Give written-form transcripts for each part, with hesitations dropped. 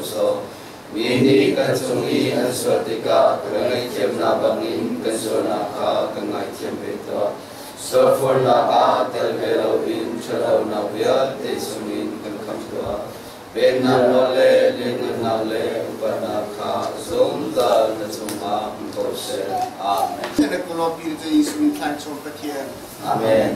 ko sawh. Mi nih kan cung i an sual tikah kan ngaihthiamnak bangin kan sualnak kha kan ngaithiam ve tuah. Sualfualnak ah tel ve loin ṭhatlonak vialte chungin kan khamh tuah. Pennak nawl le lianngannak le upatnak kha zungzal na cungah um ko seh. Amen. Amen.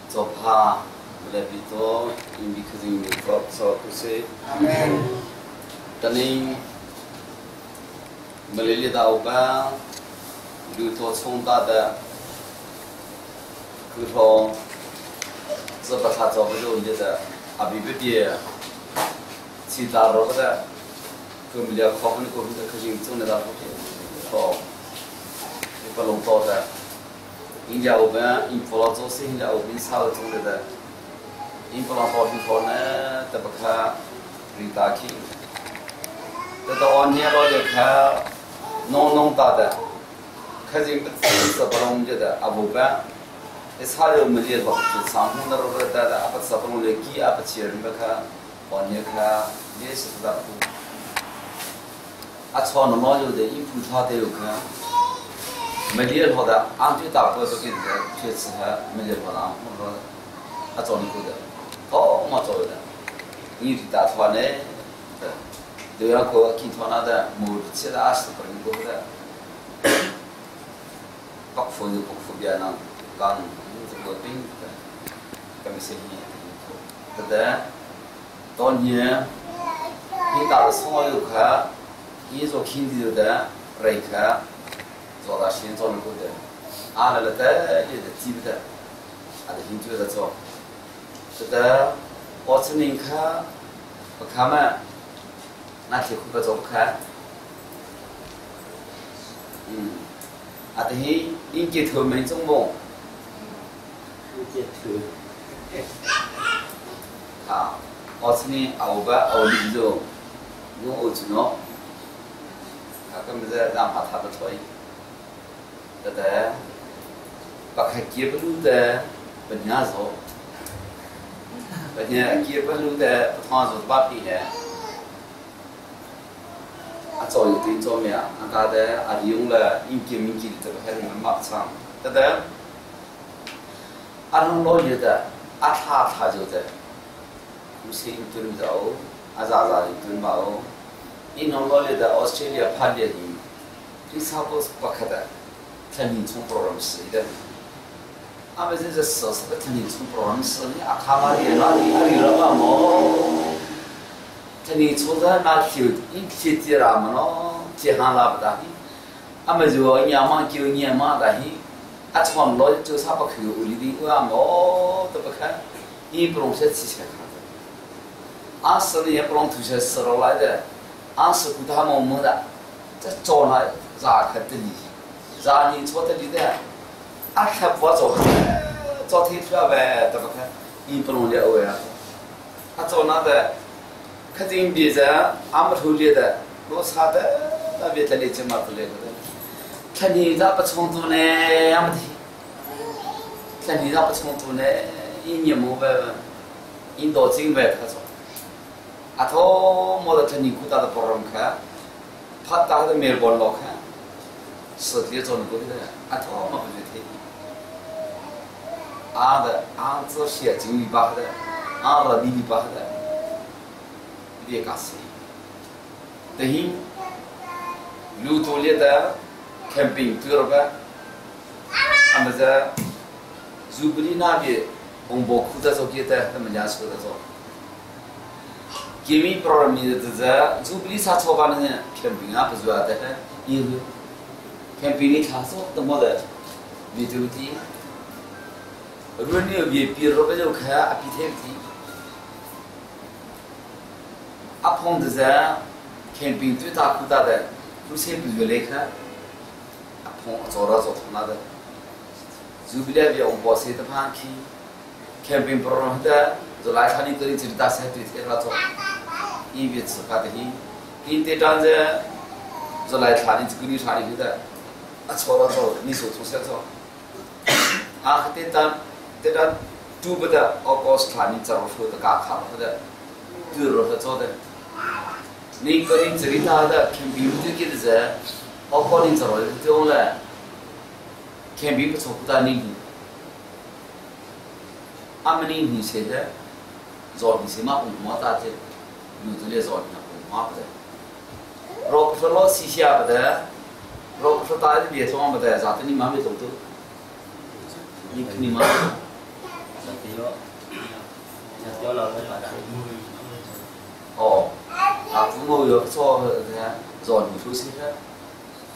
Chawpha Lepito in bikhazing mi kop so kuse. Amen. Taning Malili dau ba lu to chung ta da ku thong zo ba tha cho ba jo le da abi bi bi chi ta ro ba da ku mi lia khok ni ko da khajing chung na da ko tho pa long to da 应家我们因佛老做生意我们差了中的的，因佛老好听好呢，得不看雷达去，得到往年老就看浓浓大的，看见不是不龙就的阿不办，一差了没得不就长空的路的的阿不是不龙的鸡阿不切人不看，往年看也是不大不，阿草那么有的一铺草都有看。没联络的，俺最大哥都给这个去吃饭，没联络的，我说他找你过的，哦，没找的，你打电话呢？都要过给他那的，没其他事不能过的，北方就北方边上，讲这个病的，咱们生意对不对？当年你打了送了游客，你做肯定的，来客。做到先做那个的，阿来了的也得记不得，阿得先做的做，这个我只能看，不看嘛，那天不做不看，嗯，阿得先应接头没中梦，应接头，啊，我只能后边后里头，我后头喏，啊，根本是让怕他不错。的，把开结不路的不娘说，不娘结不路的不烫手把皮的，啊早有对做面，啊大的啊利用了应急民急的这个还是马场，对不对？啊弄老热的，啊他他就在，不是一顿肉，啊咋咋一顿包，你弄老热的 Australia 判的，最差不不可的。肯定从不认识的，俺们这是说是个肯定从不认识的，阿卡玛的哪里阿里了嘛么？肯定从这那头一去接了么咯，接上了不大，俺们就娘忙就娘忙的，阿从老就差不去屋里的我么都不看，你不用说提前看的，俺是的也不用图些死了来的，俺是顾他们么的，这找那咋可得你？让你坐这里的，阿还不做，做天出来呗，怎么看？你不弄了呀？他做那的，可真别人俺们头里的，我差的那别在里就嘛不来个的。看你咋不冲突呢？俺们的，看你咋不冲突呢？一年没呗，一到金呗，他说，阿他没得看你顾大的不让看，他打的没关老看。是这种东西的，啊，他们不就听？俺的俺这些经历吧的，俺的秘密吧的，别干事。等于路途里的看病对了吧？俺们在如果你那边红包裤子做给的，他们家说的做。革命不让你的这，如果你啥错办的呢？看病啊不是啊的，因为。看别人他说怎么的，别就的，如果你别别罗不就看阿比天的，阿碰的噻，看病最大苦大的，有些不就来看，阿碰做了做他那的，就不了别我包谁的胖去，看病不让的，就来他你这里就打三对天了做，一别吃饭的，你得长着。July thla ni kuni thla ni da a chora cho ni so thu se cho a te tan te tan tu ba da August thla ni char fu da ka kha ba da tu ro da cho da ni ko ni chiri ta da camping tu ki da August ni char ro tu le camping pa cho ta ni amani ni se da zo ni se ma um ma ta te nu tu le zo ni um ma ba 若不说老西下不得，若不说大的别装不得，咋的你妈没走都？你肯定妈。哦，啊，父母要做做女出息的，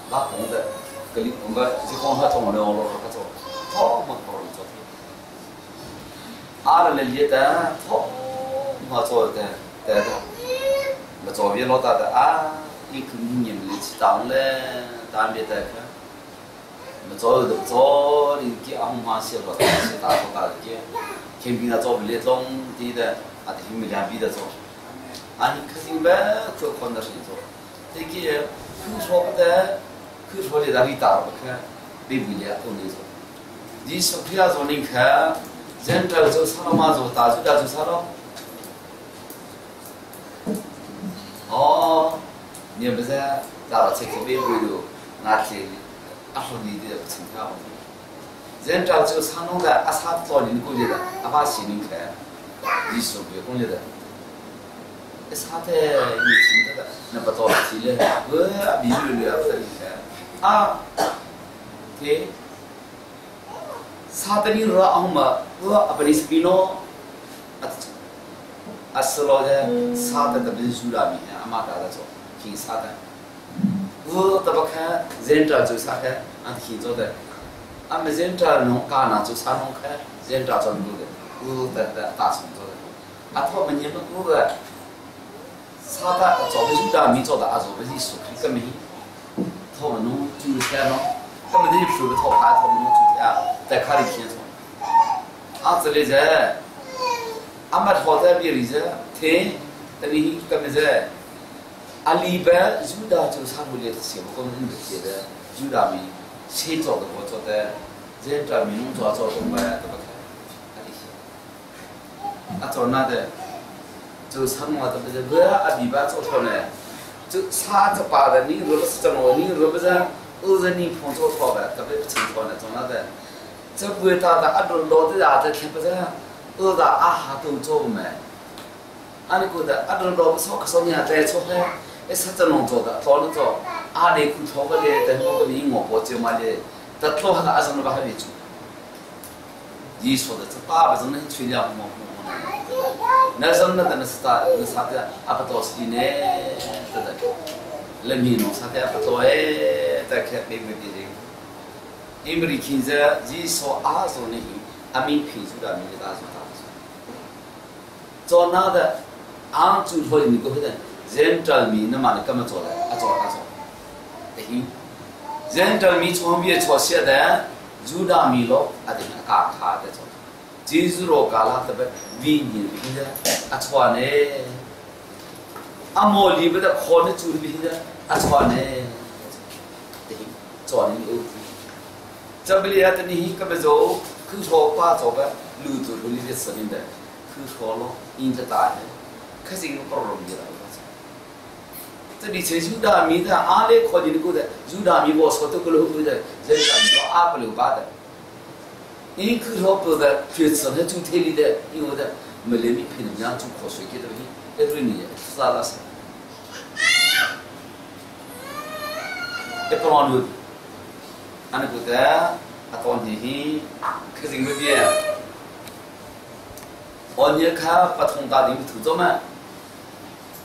那红的，给你我们这光他做了，我他做，他么搞做的，阿拉来的，他么做的，对的，么做别老大的啊。你肯定你们去当嘞，当别的看，么做的做，你给阿妈写不，写大做大的给，天平他做不来中的的，啊，天平两边的做，啊，你肯定呗，可可能是做，这个可说不得，可说的那里打不开，对不了，都能做。你说不要做你看，人这做啥了嘛做，大做大做啥了？哦。你不是到了这个微博头，那天阿说你的不成条。人家就上弄的阿啥做你过去的，阿把心里看，你说别过去的，一啥的你听的，那不着急了，我比如了不得你看啊，对，啥的你说阿嘛，我阿不你是比诺，阿是老的啥的特别是拉米，阿妈打的做。挺啥的，我怎么看人家做啥看，俺听着的，俺们人家弄干哪做啥弄看，人家做弄的，我在在大城做的，啊，他们你们我个，啥的做不出来，没做的啊，做不是说个没，他们弄就是弄，他们那时候他拍他们弄就啊，在卡里听着，啊这里在，俺们好在别里在听，等你干么在。阿里边有的就差不多是我们写的，有的没谁做的我做的，人家没弄做做的我也都不看，阿里些，啊做那的，就差我都不是我阿里边做出来，就差这把的，你如果是怎么，你如果不是二十年碰做错的，特别不清楚的做那的，这不会大的阿都老的啊，这看不是，二的阿哈都做没，阿你觉得阿都老不错，可说你还在错呢。一啥子弄做的，做了做，阿里苦做不来，但我个人我不就嘛的，但做下阿什么把他来做。你说的这爸爸怎么能吹了么？那什么的那是啥？那啥的阿不多是呢？对的，人民弄啥的阿不多哎，在看没没的人。因为现在你说阿说呢，阿明平住的，明大说大说，做那的，俺做错你个的。人这米那嘛的干嘛做的？啊做啊做，对，人这米从别做些的，入大米咯，啊对，嘎卡的做，技术咯嘎啦特别为你的，啊错呢，啊莫里不得可能做的的，啊错呢，对，做呢有，这不里啊，等你干嘛做？去说把做呗，路途路里的视频的，去说咯，应该大的，可是个不容易了。这里才入大米的，阿里靠近的过的，入大米我说都过了后的，人家米阿不留巴的，你去说不的，去吃那猪腿里的，因为的没来米平常煮口水给的，你对你啥拉是？一不让留，俺那个的，阿当年的，可是个的，我你看不同大的土著们，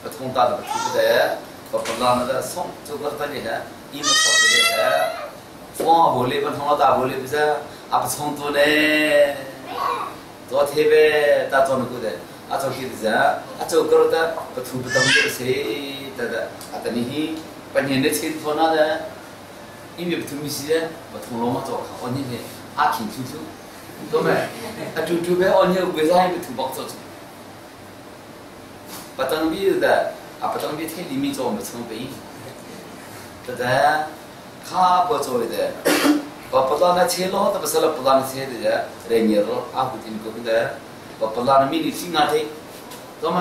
不同大的土的。我不让那个送，这个他厉害，你们说的厉害，放玻璃不通了，大玻璃不是，阿不冲突嘞，昨天呗，大早那个的，阿早去的人，阿走过的不吐不动的谁的的，阿等你半年的钱放那的，因为不吐米些，不通了嘛做，我你呢，阿挺吐吐，懂没？阿吐吐呗，我你为啥也不吐包做？不当比的。啊，不当别天里面做我们成本，的，卡不作为的，把不拉那切咯，他不是了不拉那切的的，人家咯阿胡听过的，把不拉那米你听啊听，怎么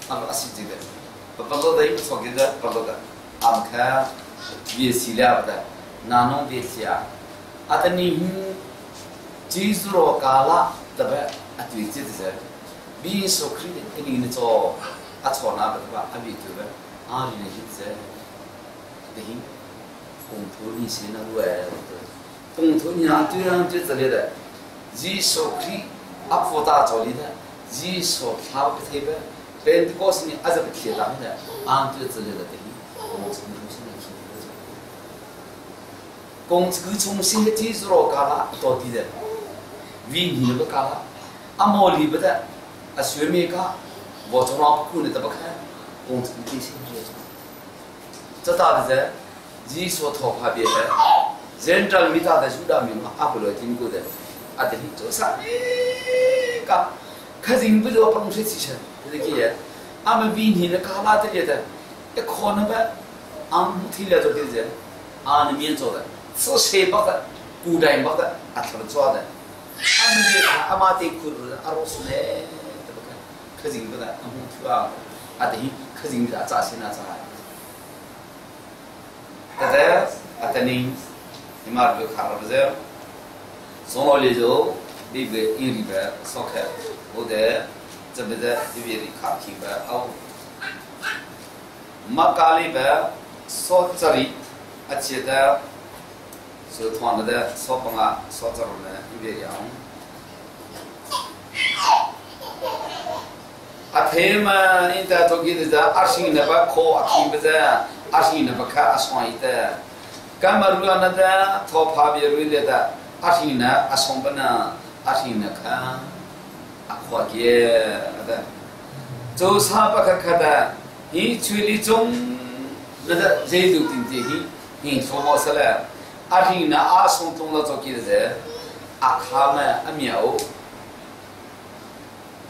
阿阿是这个，把不拉的又说给的不拉的，阿看别洗了不的，哪弄别洗啊？阿等你技术罗嘎拉，特别阿对这的是，比说可以，你那做阿错那不的吧，阿别对吧？阿里那些是，等于共同你先那个，共同你啊对啊对这里的，技术可以阿佛大做里的，技术他不特别，本告诉你阿是不贴当的，阿对这里的等于共同现在去。公这个从新的技术罗嘎拉到底的，为你那个嘎拉，阿毛里不得，阿学妹嘎，我从哪不可能得不看，公这个这些这大的在，技术头发别的，人找没大的就大明阿不了经过的，阿等于做啥？嘎，可是你不就不能吹气球，这个个，阿们为你的嘎拉这些的，一可能呗，阿们听了做的人，阿那面做的。是谁把的？古代把的，阿他们做的。阿们的阿妈的苦阿罗斯呢？对不对？可是不的，阿木头啊，阿等于可是不的，扎心啊扎。大家阿等你，你妈个卡了不是？从哪里走？你个一礼拜少开，我的这边的这边的卡皮吧，哦，马咖喱吧，少这里，阿记得。所以团的少帮啊，少这种的一边样。阿天嘛，应该做给的在阿信那把考阿天不在，阿信那把看阿双一的。干嘛路那的，他怕别人来的，阿信那阿双不呢，阿信那看阿花给的，做啥不看看的，你处理中那个谁都听见，你说好是了。阿听那阿松东了做起的人，阿卡们阿苗，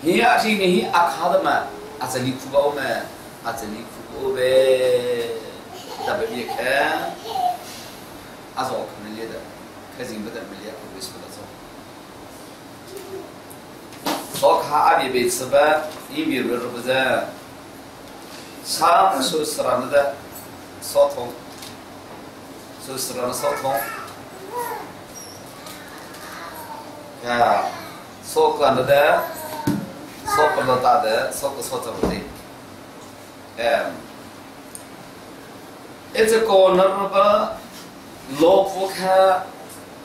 你阿听你阿卡的嘛，阿这里哭包们，阿这里哭包呗，咱们别看，阿说可能列的，开心不得没列，为什么做？说卡阿别别吃吧，你比如说不是，上手是那的，烧通。就是那烧通，啊，烧干了的，烧不了大的，烧不烧怎么的？哎，一直搞那个老婆看，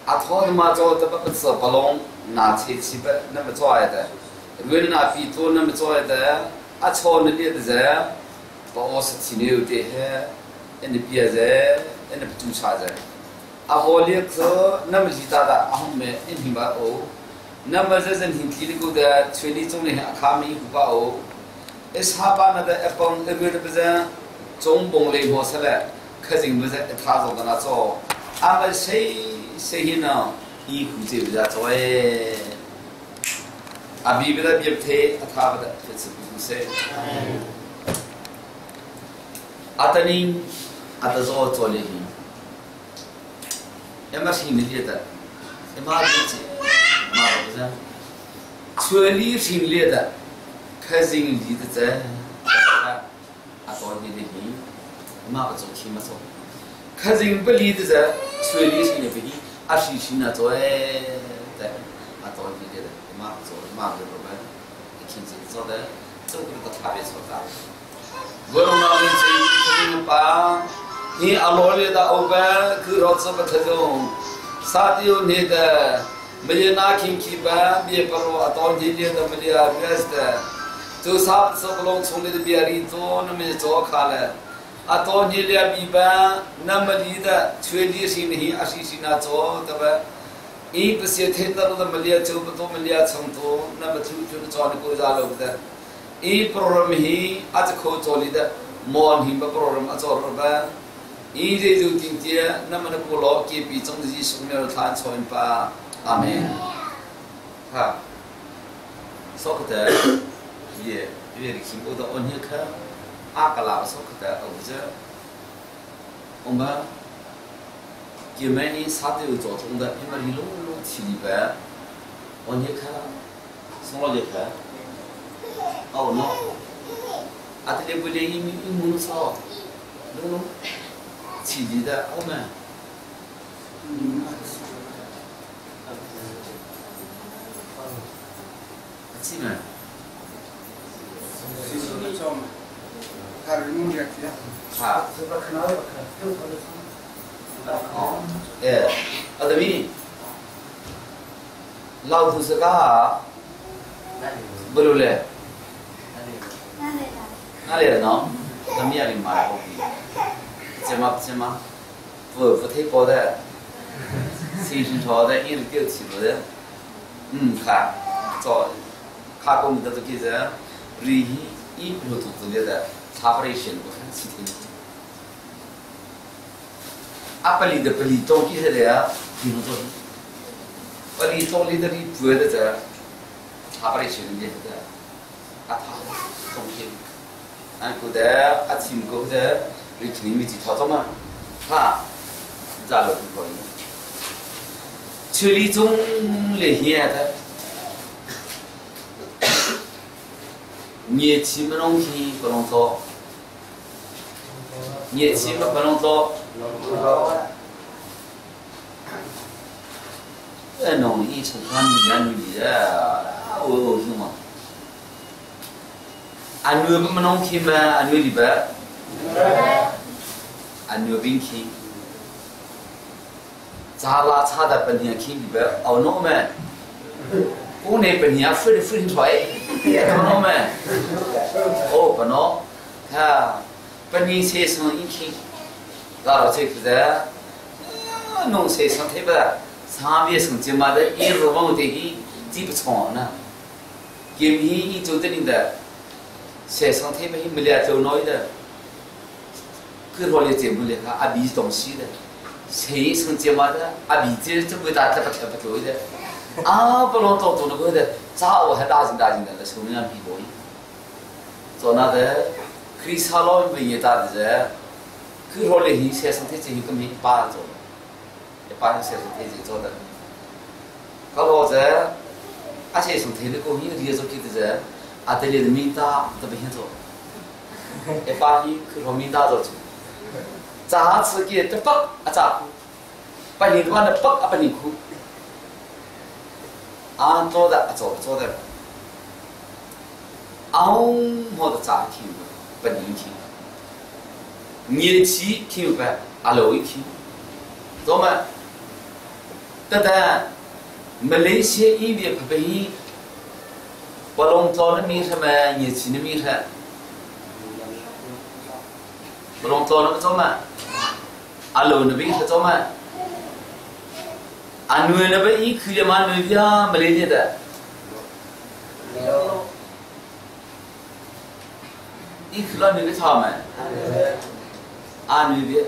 阿他妈做的不吃不拢，拿菜去不那么做的，为那比多那么做的，阿操那里的人，把我是体牛的嘿，你别人。那不做啥子？阿好列子那么其他的阿后面一听吧哦，那么这人听听的个的，村里中的阿卡米不吧哦，一下班那个一帮一个的不是中崩雷模式嘞，可真不是一他做的那做，阿们谁谁呢？一负责不做哎，阿比不得别推，阿他不得就是不谁。阿等你。阿得做做哩，要么是你的，要么是嘛不是？村里城里的，开心里的在，阿做你的你，嘛不做天嘛做，开心不里的在，村里城里不里，阿是是那做哎，对，阿做你的，嘛不做嘛不做呗，一天子做的，做个特别做大。我那里这这把。你阿罗里的欧巴，可老子不特种，啥的有你的，没有那亲戚吧，别不罗阿当地的没有阿别的，就啥子不拢从里的别里做，那么做卡了，阿当地的比吧，那么你的全力心里阿是是那做对吧？一不是听到的没有就不多没有成都，那么就就做的国家了不的，一 program hi 阿这口做里的，莫hin 不 program 阿做了吧？一这就听见，那么的古老给比中的树苗谈错吧，阿门。哈，说个的，也也听过的，我你看，阿个老说个的，我这，我们给每年啥都有交通的，因为一路路骑的呗，我你看，送了你看，哦喏，啊这里不连一米一毛少，路路骑的我们。 ကြည့်မယ် စီစီကြောင်းခါရမှုရပြ ဟာ ခဏတော့ခဏတော့ခဏ အော်အဲအသမီးလောက်သူစကားဘယ်လိုလဲနားလေနော်သမီးရလေးမှာဟုတ်ပြီကျမကျမ不不太高的，精神超的，一直掉起不的，嗯，看，早，看我们的这个人，人一路都之类的，差不多些，我看七天。阿不里的不里东西的呀，你们做，不里东里的里不的这，差不多些的的，阿他东西，俺觉得阿亲哥的，你肯定没去操作嘛，哈。咋了不可以？处理中来现的，年轻不能去不能做，年轻不能做，那农一出看女女的，我我是嘛？俺女不能去嘛？俺女里边，俺女病去。扎拉差的本地听里边，哦，侬们，国内本地分分出来，懂侬们？哦，不孬，看本地学生一听，拉到这个的，侬学生特别，上面成绩嘛的，一日往的去记不错呢。今天一做这里的，学生特别没来做脑的，个头里节目里哈，阿比东西的。谁成绩嘛的，阿比这这么大，这不这不对的，啊不能做做那个的，咋我还大劲大劲的，那手里比多一，做那的，可以查老们也大的人，可好嘞，你先生他这个没把做，一般先生他这做的，搞老子，阿先生他那个你个做给的人，阿得里的名大都不先做，一般你可好名大做去。咋子给的不啊咋？把你的话呢不啊把你哭，啊做的啊做做的，啊我的咋听不能听，年纪听不啊老一听，怎么？得得，马来西亚一边不被，不龙做的名什么年纪的名什？不龙做那个做嘛？阿楼那边是做嘛？阿女那边一去了嘛，女边没来的。一去了女的草嘛？阿女边，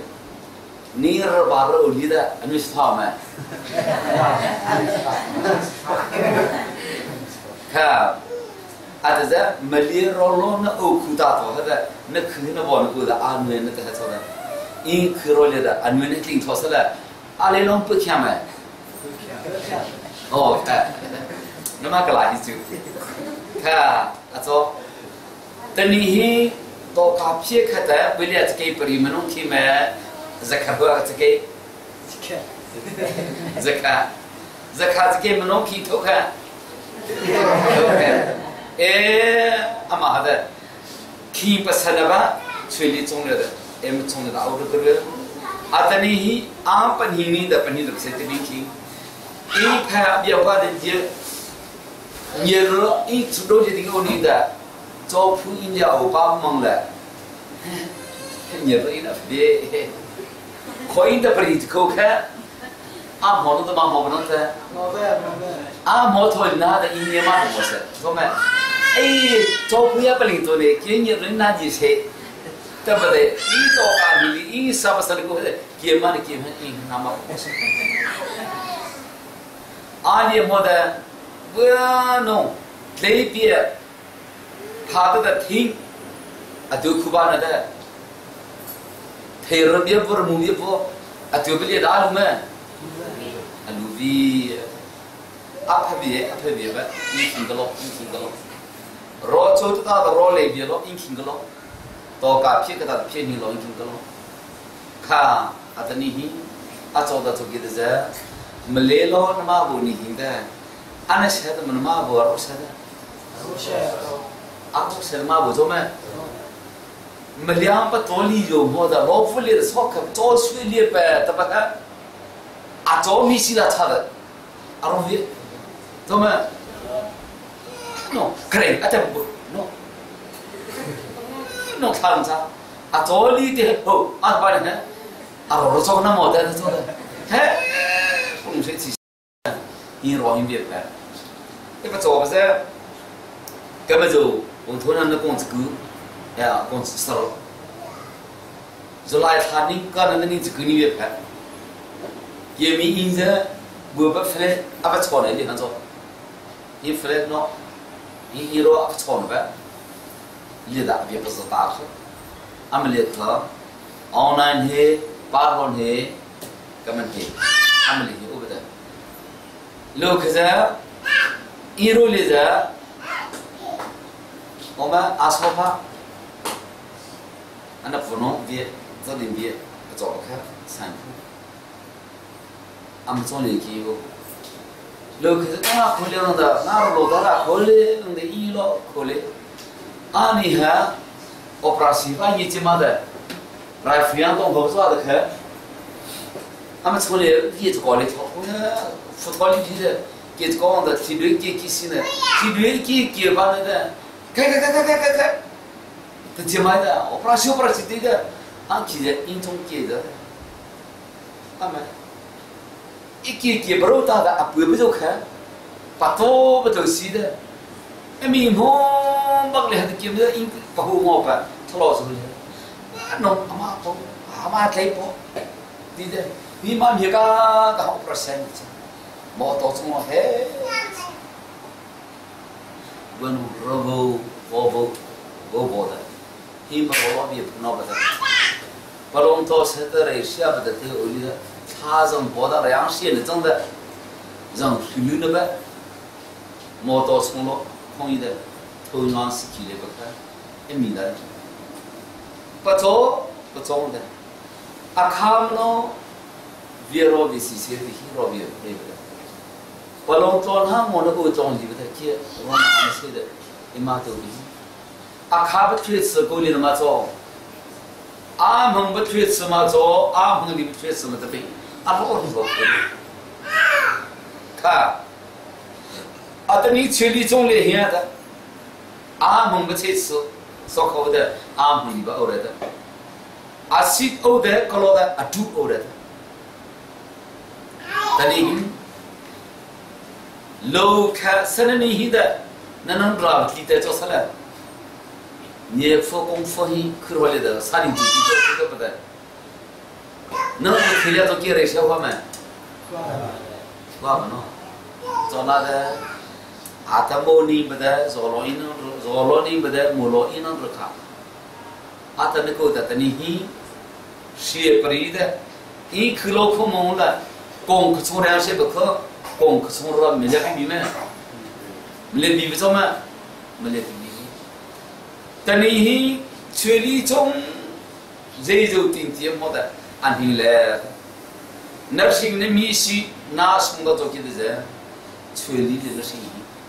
你是把肉里的，女是草嘛？看，阿这是没来肉肉那欧裤大头，他的那去那往那个的阿女那个还做的。因看落来的，阿女那顶头是了，阿来拢不看嘛？哦，哎，那么个垃圾就，看阿做，等你去到咖啡看的，为了这个不里们弄去嘛，这看不这个，这看，这看这个们弄去偷看，偷看，哎，阿妈的，去不成了吧？水里种了的。M 冲的奥德格，阿达尼希阿本希尼的本希的谁的明星？一拍比较的节，你若一出多就这个你的，做普人家欧巴忙了，你若一那别，可以的不离口开，阿毛都嘛毛不能的，阿毛头那的一年嘛不是，说嘛，哎，做普也不灵多的，今年人那几谁？对不对？一到家里，一啥不啥的过来，给嘛的给嘛，一那么。阿里么的，我弄那边，他的的听，啊都哭巴了的。Thei bia bor mu bia bo atu bia da lu me alu vi a pha bi a pha bi ba in king ka lo in king ka lo ro cho ta ta ro le bia lo in king ka lo to ka phi ka ta phi ni lo in king ka lo kha atani hi a cho da cho ki de za male lo na ma bu ni hin da ana she da man ma bu ro she da a ro she ma bu zo me မလျာပတော်လီယောမောဒါလောဖလီဆောကတောဆွေလီပဲတပကအတော်မီစီလာချတဲ့အရောဝီတော့မနော်ခရေအတဲ့နော်နော်ခါန်စာအတော်လီတဲ့ဟိုအဘာလဲအရောစောနမောတဲ့ဆိုတဲ့ဟဲ့ဘုံစေချီ因罗因别白，一不做不是，根本就我突然的工资高，呀，工资少。就来他你干的那你这个你别拍，也没因着我不出来，阿不错的你看做，你出来喏，你一路阿不错的呗，你的别不是大事，俺们列克，online he，八号he，根本he，俺们列我不得，六可是，一路列着，我们阿说话，俺那不能别。这里边早看散步，俺们总理给我，老可是那可怜的，那老大了可怜的一老可怜，啊你还，我不喜欢你这么的，来阜阳东口做的看，俺们村里一直搞的头，福涛里皮的，给搞的铁驴给给谁呢？铁驴给给把那的，开开开开开开开，这这么的，我不喜我不喜这个。俺记得英中记得，阿们一记记不如大的阿不不就看，把多不就死的，一面红白里还得记得英不好我吧，他老是的，侬阿妈不阿妈来不，对的，你妈咪个个好不生，莫到中嘿，我侬罗不我不我不的，你们我别闹不得。不龙到现在来写不得，这屋里的他人跑到两线的，真的人虚了呗。莫到村落，空一的头脑是起来不看，一米的，不做不做的。阿卡姆别罗别西西别罗别别的。不龙到那我那个装里不得接，我拿些的，一马都比。阿卡不去吃锅里那么做。阿蒙不去吃嘛做，阿蒙你不去吃嘛这边，阿老做。看，阿等你去你种里现的，阿蒙不去吃，烧烤的阿蒙你不欧来的，阿西欧的搞老的阿猪欧来的，但你老看三年前的，那能拉不起的做啥了？你佛功佛行看回来的，啥人就就这个不得。那我开了做给人笑话没？话不喏，做那个阿达摩尼不得，做罗伊能做罗尼不得，摩罗伊能做卡。阿达那个的，你嘿，学不离的，伊看老可忙了，光可从两些不可，光可从了没来比没，没来比不着嘛，没来比。但你权力中，谁就顶节目的安平来，那是那米西那送到做起的人，权力的那是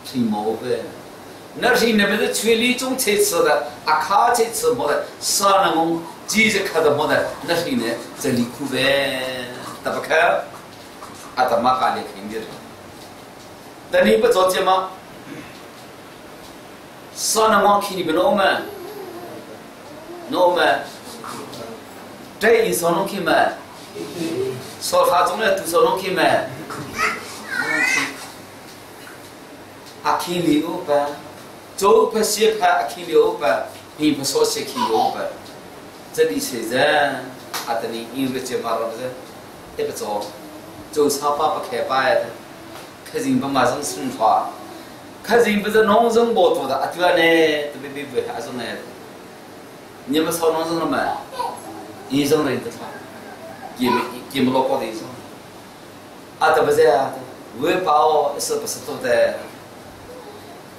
是毛呗，那是那边的权力中才吃的，阿卡才吃么的，啥那么几十克的么的，那是呢这里苦呗，打不开，阿他妈家里肯定的，但你不着急吗？啥那么看你不弄嘛？弄嘛？这一说弄去嘛？说他总来多少弄去嘛？阿看你欧巴，做不写拍阿看你欧巴，你不说写看欧巴，这里写人，阿等你因为这嘛了不是？一不做，做啥爸不开巴的，可人不马上生活。可人不是农村不做的，啊对啊呢，特别别别还是呢，你们炒农村了没？医生人的他，给给么老高的医生，啊，这不是啊，我把我是不是都在，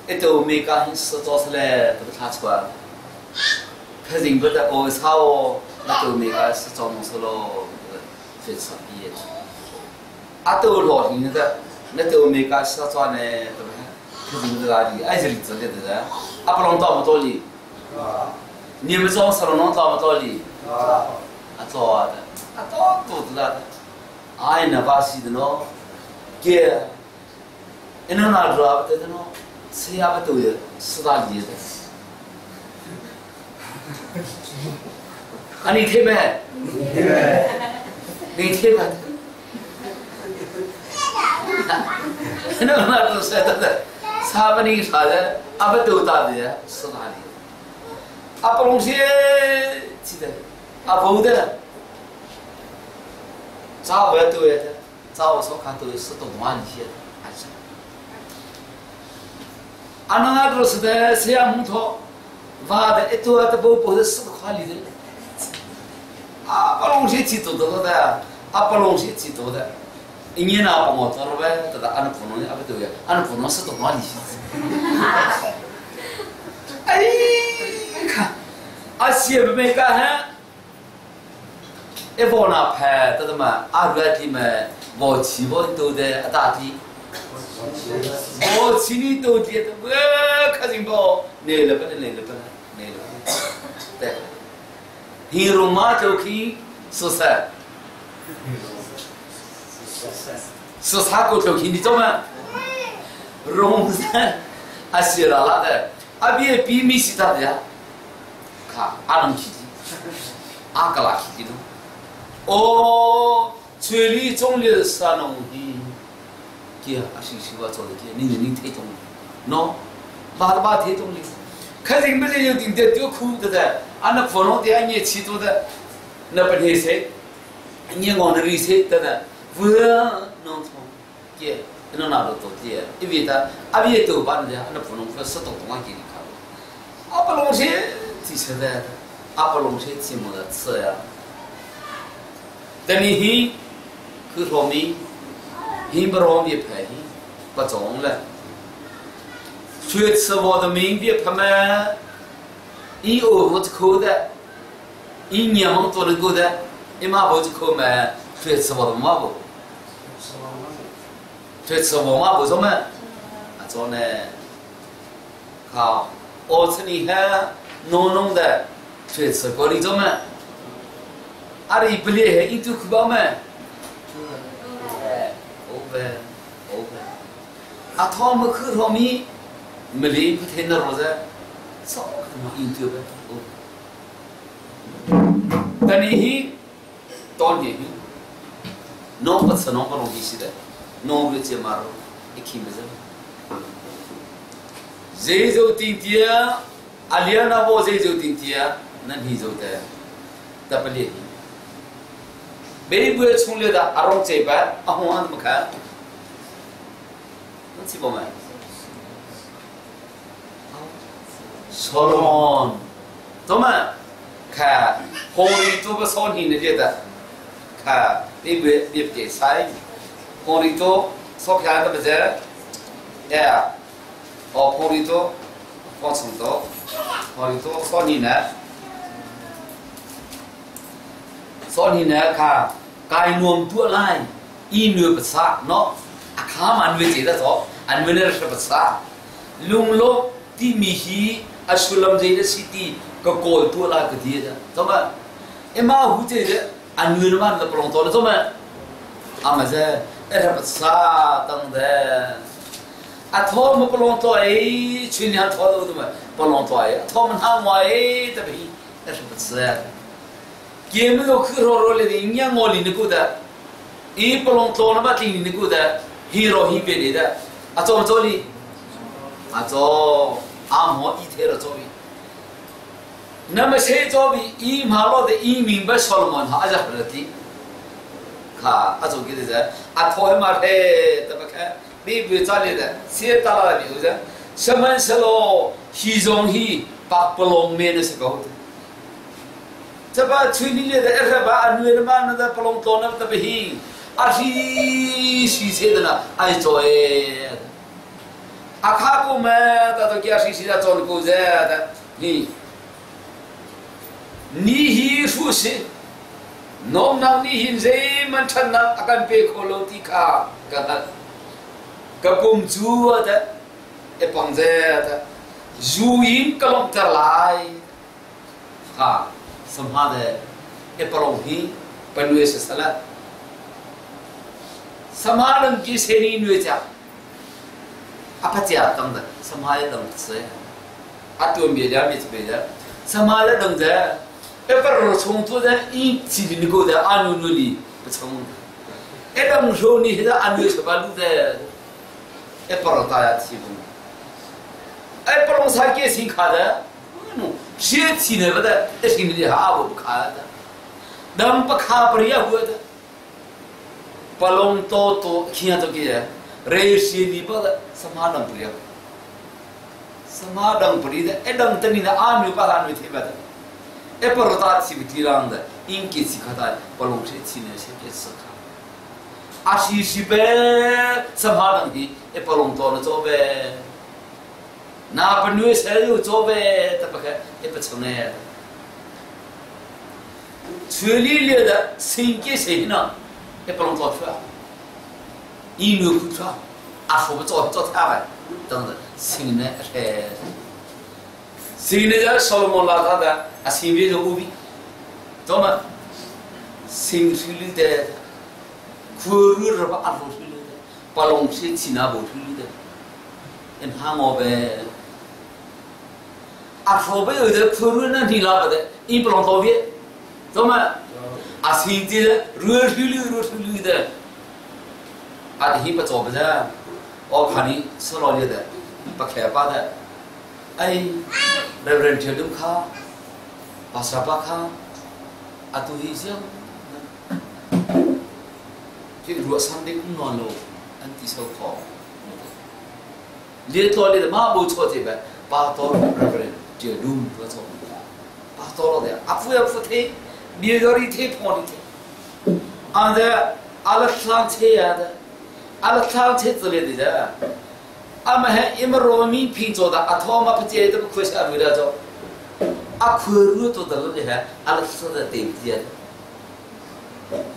一都没干事做出来，都查出来，他认不得我操哦，那都没干事做弄出喽，非常毕业。啊，都老人的，那都没干事做呢，对不对？他认不得哪里，爱这里做的的，啊，不能到么多里。你们装什么能到么多里？啊，做的，啊，到肚子了，哎，那把戏的喏，给，你能拿住啊？不对的喏，吃也不对，吃大力的。啊，你听没？你听没？那那都是的，差不离啥的，阿不都大的，吃大力。阿不龙些记得，阿不的，早晚都要的，早我所看都是多万些的，还是。阿那阿都是的，谁也木头，挖的一多的不不是十块里的，阿不龙些记多多的，阿不龙些记多的，一年那不我做了呗，得阿那不能阿不对呀，阿那不能是多万些。哎。看，阿些不没干哈，一包那拍，得得嘛，阿热的嘛，我起我都在阿大地，我起你都的，我看见不？来了不来了不来了不？对，你罗马就可以说啥？说啥个就可以你做嘛？龙山阿些拉拉的，阿别比米西达的呀。卡阿能奇迹，阿格拉奇迹哦，村里总的三农的，给阿西西瓦做的给，你你推动，喏，把把推动的，开始没人有顶的丢苦的的，俺那普通的俺年轻做的，那不太谁，你我那里谁的的，不农村给，那哪都做的，因为他阿别都把人家那普通话是懂懂给你看，阿不拢些。记起来，阿不龙些寂寞的吃呀。等你去，去说明，去不容易排，不中了。去吃我的明别他们，一饿不吃苦的，一年忙做的够的，一马不吃苦嘛，去吃我的马不？去吃我马不什么？啊，做呢？靠，我吃你看。浓浓的，去吃过你做么？阿里不厉害，一丢苦包么？哎，欧呗，欧呗。阿他们苦他们，没理不听的罗子，早他妈一丢呗。但你去，当年去，侬不吃侬不弄东西的，侬不接马路，一看不着。谁做顶点？阿里那波谁做顶点？那你做的，得不厉害。每不冲流的阿龙这边，阿红阿怎么看？那几波没？所罗门，怎么看？红里做个少年的觉得，看你别别给塞，红里做少看的不是？哎，哦，红里做放松多，红里做少年呢？少年呢看，该弄多来，一女不差，喏，阿卡曼为这个做，俺们那是不差，龙罗的米西。阿苏林这个 city 个高多啦个地的，怎么？一马虎这个，俺女的嘛那不拢多了，怎么？阿么子，哎他不啥等的，阿他们不拢多哎，去年他都怎么不拢多哎，他们他们哎，这边那是不吃哎。给没有去罗罗里的，人家我里的过的，一不拢多了嘛，听你的过的，黑罗黑别的，阿做不做哩？阿做。阿摩一天的作为，那么谁作为一马路的一明白所罗门他阿是何的？看阿做给的人，阿托马嘿怎么看？你不家里的，谁打了比如说，什么时候西中西把不隆面的时候， Chaba chuini le da erha ba anue na ma na da palong to na ta hi a hi si se da na ai cho e akha ko ma ta to kya si si da chon ko je da ni ni hi fu si nom nang ni hin zei man than nak akan pe kho lo ti kha ka hngal ka pum cu da e pang je da zu in ka lomh ter lai ha samha de e parong hi panue se sala samalam ki seni nue cha apa chia tang da samha ya dang se atu mi ja mi be ja samha ya dang ja e par ro chung tu da i chi ni ko da anu nu li pa chung e dang ro ni da anu sa ba lu da e par ta ya chi bu e parong sa ke sin kha da 学起来不得，一心里哈不卡的，能不卡不了过的，不龙多多看到个，人心里不得什么能不了，什么能不了的，一能等你的阿女把他女提不得，一不罗大提不提浪的，应该是看他不龙些起来些别吃卡，阿西西呗，什么能的，一不龙多了做呗。那不女生有做呗，他不看，也不成呢。村里里的新建谁呢？也不能做出来，一女不出，阿说不做做他呗，等等，新的哎，新的叫所罗门拉他的，啊，新的就无比，怎么？新村里的，苦日是吧？阿说村里的，把龙水起那不村里的。in hang về à phổ bây giờ thì phụ nữ thì là vậy in bलong tàu viết đúng không à xin thì rửa rửa rửa rửa的啊你不做不着我看你是老的不开发的哎，Reverend Chelum kha Pastor Pa kha à tôi hi siang cái rửa sang đấy cũng non lộ anh thì sâu khó 列多的马不错这边，把多不是就弄不错，把多了的，阿不要不推，别个里推跑里推，俺的阿拉上车呀的，阿拉上车之类的的，俺们还一么罗米拼做的，阿他妈不接这个亏下为了做，阿苦路做的了的还，阿拉说的对不对？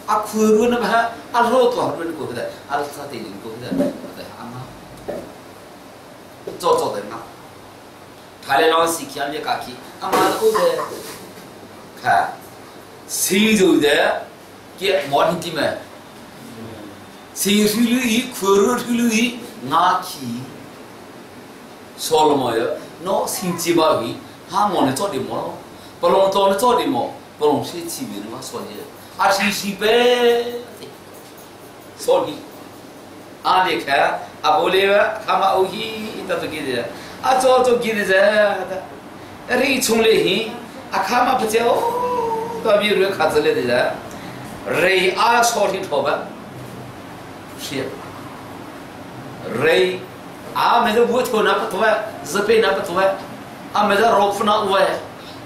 阿苦路那么还阿罗多少人过去的，阿拉说对人过去的，对阿妈。做做的嘛，他来老师看你家去，阿妈都在看，谁做的？给毛听的没？谁出来？苦肉出来？哪去？说了没有？那星期八回，他毛能做的毛，不能做能做的毛，不能写起名嘛说的，阿是是呗，说的。阿你看，阿不哩哇，他妈欧希，他做记得，阿做做记得噻，阿你从来嘿，阿看嘛不见哦，到比如卡子来的噻，人阿说的头吧，是，人阿没得木头那不多啊，日本那不多啊，阿没得肉脯那有哎，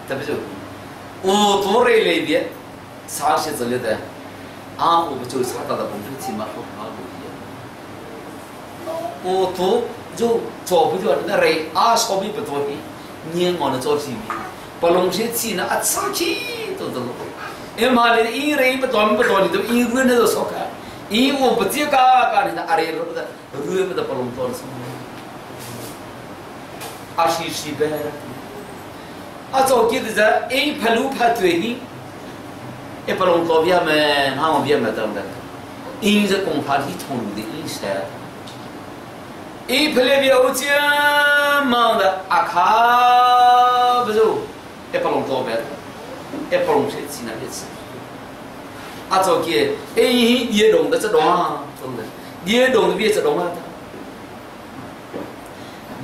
对不住，我多人来的，啥些之类的，阿我不就啥到的工作起码好好。我都就做不掉那人啊，说明不多的，你我能做起，不弄些钱呢啊，吃起都都，因为的一人不多不多的都一个人都说开，因我不接个个的阿里不得，人不得不弄多的什么，阿是是呗，阿做记得在一拍路拍对的，一不弄多别么，那我别么等等，因是公他的通路的意思。一拍来表讲忙的阿卡不是，一不弄多别，一不弄些钱那别吃。阿做起，哎，也懂得这懂啊，懂得，也懂得别这懂啊。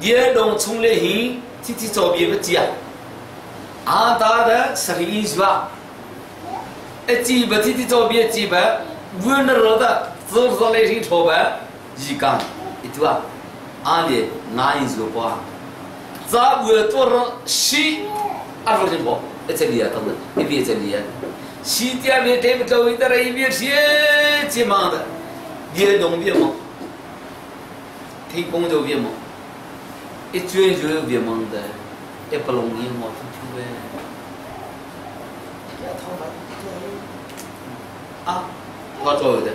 也懂从来嘿，天天做别不接，阿达的十一是吧？一记不天天做别记不，无那罗的，做做来听错呗，一讲一对啊。阿里哪一个吧？咱为多少西阿罗金婆， Italia tong ibi Italia si tia ve te to i tara i vi sie chi ma da bia dong bia mo thei kong jo bia mo i chuen jo bia mong da e palong ni mo thu thu ve a tho cho de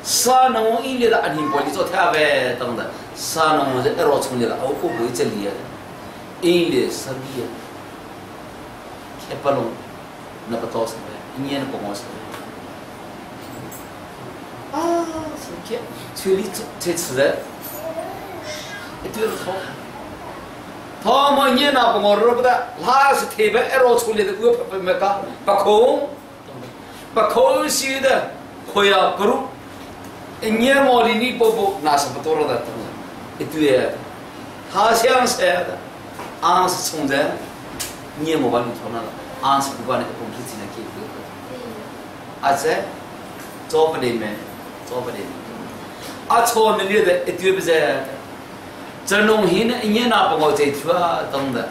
sa nong i le da ani bo li cho tha ve tang da sa nong je ro chung le da au ko bu Italia i le sa bia e palong na pato sa ve inye na pongo sa ve啊，是这，处理这吃的，一堆头，他们年那不我惹不得，那是特别爱老处理的，我不没个不空，不空虚的，会啊不如，一年毛里你不不那是不多了的，一堆，他想谁的，俺是从这，年毛把你从那了，俺是不管那个公司进来给个，而且。做不得没，做不得。啊，错那里的一堆不在，这农业呢，一年拿不我这出啊，懂得，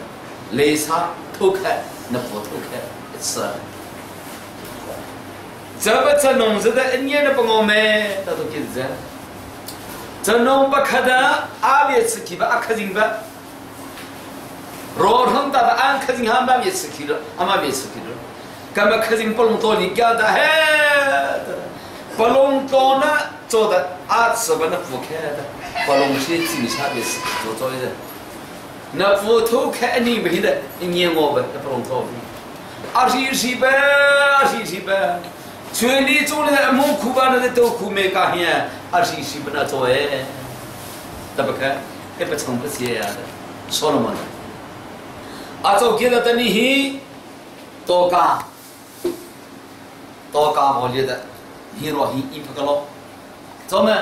擂茶偷开，那不偷开一次。这不这农子的一年都不我买，那都给这。这农不可的，阿别吃去吧，阿克人吧。罗通达的俺克人俺妈别吃去了，阿妈别吃去了。干嘛克人不弄多你家的嘿？不弄多呢，做的阿吃不能不开的，不弄些警察的事做做的。那不偷开你没的，一年我们不弄多。27呗，27呗，全力做的木苦吧，那个都苦没干呀，27不那做哎，得不开，也不成不起呀的，说了嘛。阿做给了等你去，多干，多干我觉得。你若去一不个咯，怎么？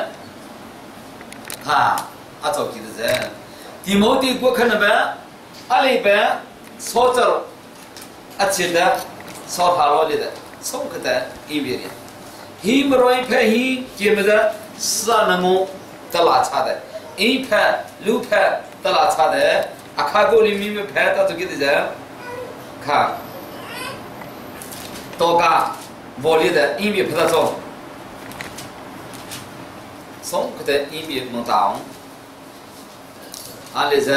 哈，阿早记得噻。第某地过看了呗，阿里边操作了，阿记得操下罗里的，从个的一边的，一不容易拍一，基本上是啊那么得拉差的，一拍六拍得拉差的，阿卡沟里面拍到这个的人，看，多个。我里的音乐拍得中，从个的音乐没到，阿里是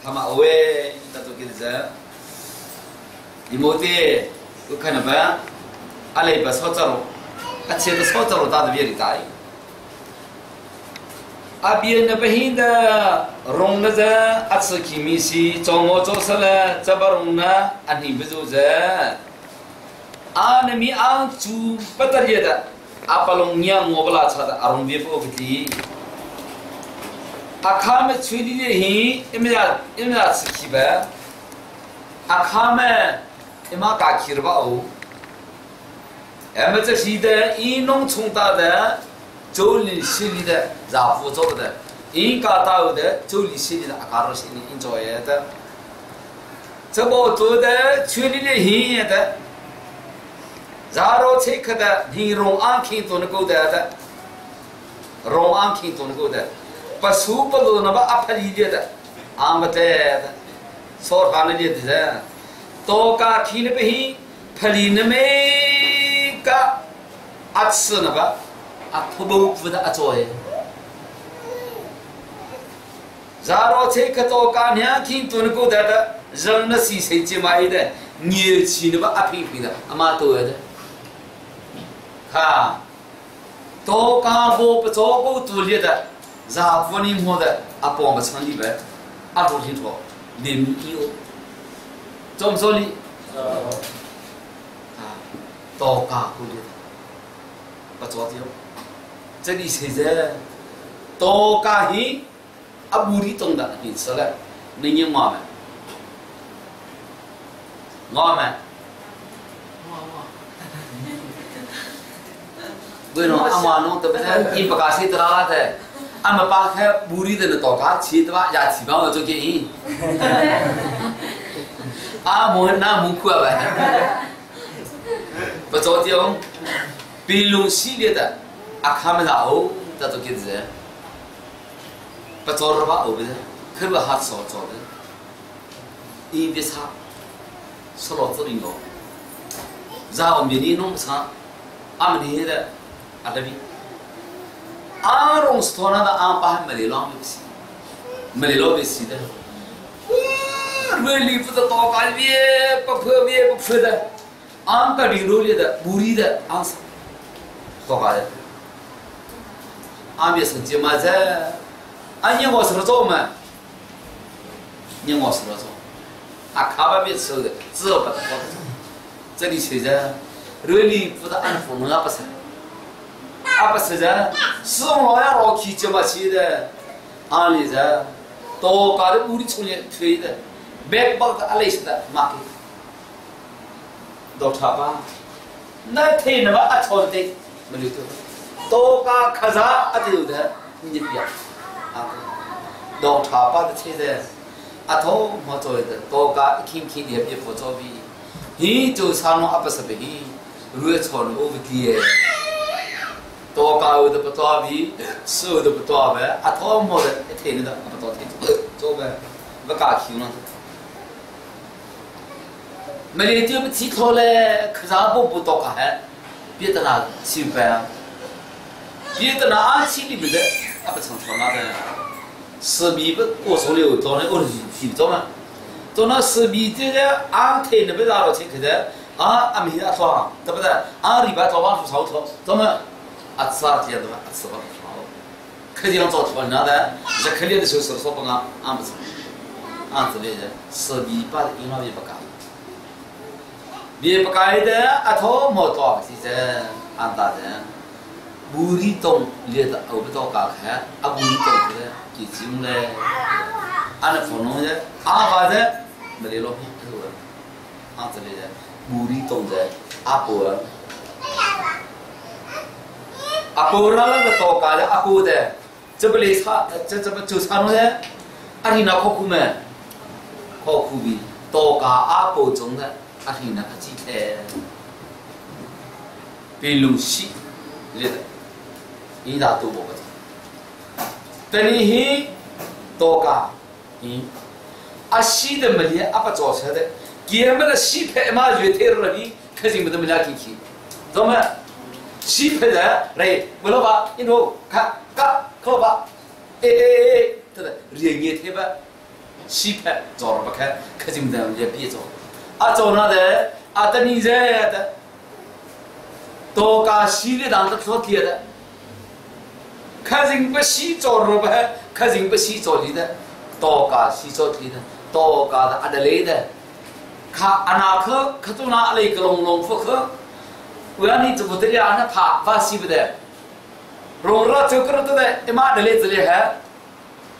他们喂，那都给是，你没得，我看到没？阿里把操作了，阿切的操作了，打的别里打。阿边那边的容了噻，阿吃起米西，做我做事了，这不容呢，阿你不做噻。阿那米阿祖不得了的，阿巴龙娘我不拉扯的，阿龙别不给。阿卡们村里的人，一面一面吃起呗。阿卡们一马嘎去了吧哦。俺们这些的，一农村大的，州里县里的，然后做的，一家大的，州里县里的，阿卡罗县里一做业的。这个做的村里的人的。然后这个的，你容安听懂的够的的，容安听懂的够的，把书不如那么阿婆理解的，俺们的，说他们的人，多家听的不行，婆里那没个阿吃那个，阿婆婆不的阿做哎。然后这个多家娘听懂的够的的，人那是谁接买的，年轻的吧阿平平的，阿妈多的。啊，多干活不做够独立的，然后你摸的阿帮不成礼拜，阿不听说，零有，怎么说呢？啊，多干独立的，不做的，这里现在多干些，阿无理懂的，你吃了，你你我们，我们。Bueno, ama no te pese i pakasi terala te. Ama pa khe buri de to ka chi twa ya chi ba jo ke i. A mo na mu khu ba. 不着急哦，比龙系列的阿卡们老，这都给子。不着了吧，后边，可不哈少着的，一别差。solo to ring lo za om ni nong sa am ni da adabi a rong stona da a pa ma le long si ma le lo si da really pu da to ka bi pa phu bi pa phu da ang ka ri ro le da buri da ang to ka da am ye san ji ma za a ni wo so zo ma 你我说了说，啊，卡巴别说的，只要把它搞这里现在，瑞里不得安抚侬也不是，啊不是的，是我要老去就把去的，阿里的，到家的屋里出来推的，别把个阿里是的马给，到茶吧，那推那么阿错的，没有的，到家卡啥阿丢的，你别，啊，到茶吧的车的。阿头莫做的，多家一天天也别不做比，你就上了阿不是比，如果错了我不给，多家有的不做比，手的不做呗，阿头莫的一天的阿不做天做呗，不加钱了。没得就不提头嘞，可啥不不多个还，别的那去呗，别的那阿去里面的阿不成错那的。是米不过手里做那我是做嘛，做那是米这个安天那边拿了钱去的，啊阿米阿说对不对？啊礼拜早晚出操操，怎么啊吃啊这样的嘛，吃不好，肯定要做出来的，这肯定的时候说不俺俺不吃，俺这里的是米把因为不干，别不干的阿头没多是这俺大人。无力动列的后不到家看，啊无力动的给进来，俺那普通的阿爸的没得老皮头的，俺这里的无力动的阿婆，阿婆那个到家的阿婆的，这不来差这这不就差弄的，阿你那考苦没？考苦比到家阿婆中的阿你那几天，比如西。列的，伊大都无个。等你去多家，阿西的么哩阿不做出的，见么个西派嘛越退了哩，肯定不得么俩进去。怎么？西派的来，我老爸，一路看，嘎，看老爸，哎哎哎，对的，人也退吧，西派做了不看，肯定不得么俩别做。阿做那的，阿等你在的。多家西的当子做铁的，看人不西做萝卜，看人不西做里的，多家西做铁的，多家的阿德雷的，看阿那克可都拿来个龙龙福克，我要你怎么的呀？那怕怕西不得，龙热就个都得，一马德雷这里还，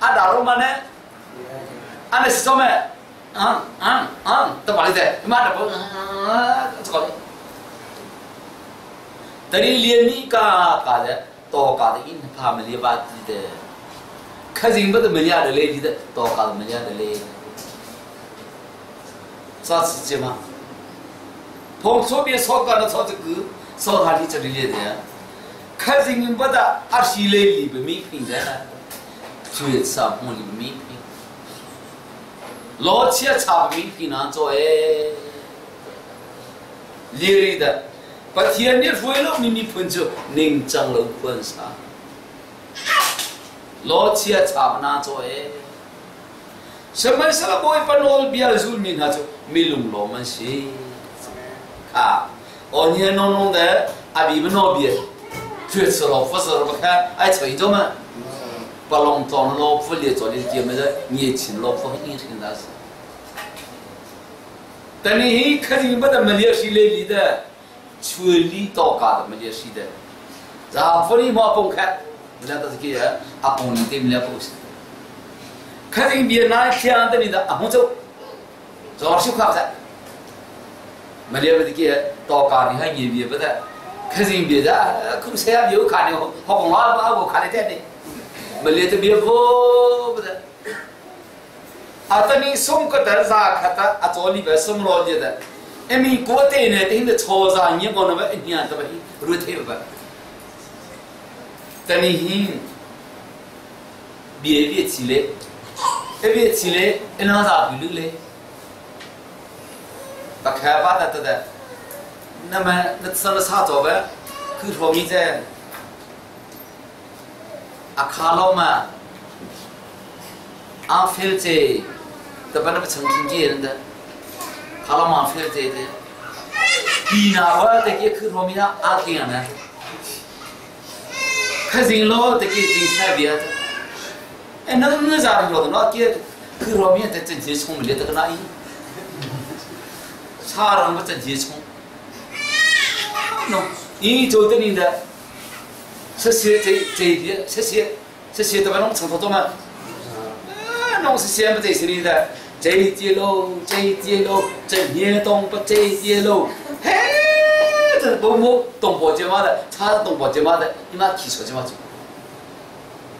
阿达罗嘛呢？阿那是什么？都把里的，一马德不，这个。等你连米家家的，到家的因他们的把子的，可人不得没家的来的，到家的没家的来，啥事情嘛？碰左边烧干了烧这个，烧他的这里来的，可人不得二十来里不没平的，就上碰里不没平，老七差不没平难做哎，厉的。Pathian ni ruai lo mi mi phun chu ning chang lo phun sa lo chia chap na cho e samai sala boy panol bia zul mi na chu mi lung lo man si ka o ni no no de a bi no bi 决策了，不是不看爱吹着嘛，不弄脏了，不列做的节目的年轻了，不应承那是。但你肯定不得没联系来里的，全力到家的没联系的，然后不你莫崩开，你俩都是给人阿崩你对面不是。肯定别拿想的你的阿红走，早就看不在，没联不得给到家你还也别不得。可是别的，可谁也有看的，好讲话我看得见的，没来得别不不的。啊，等你送个的啥看的，啊，做里边送老的的，因为国内呢，等的超市你讲那么一年怎么入退不？等你别别起来，一别起来，一两啥不溜嘞？把开发的的，那么那上了啥做呗？去说明在阿卡老嘛，阿飞在，这把那个成品接人的，卡老嘛飞在的，比那我得给去说明啊阿点呢，可人老得给人才别的，哎，那那咋的说的？那给去说明在挣钱充不了这个那一。差人不挣钱充，喏，你做的你的，这些这这些这些这些都把弄成多多嘛，啊，弄是先不这些你的，这节喽，这节喽，这年东不这节喽，嘿，这不么东坡节嘛的，差东坡节嘛的，你妈提出去嘛就，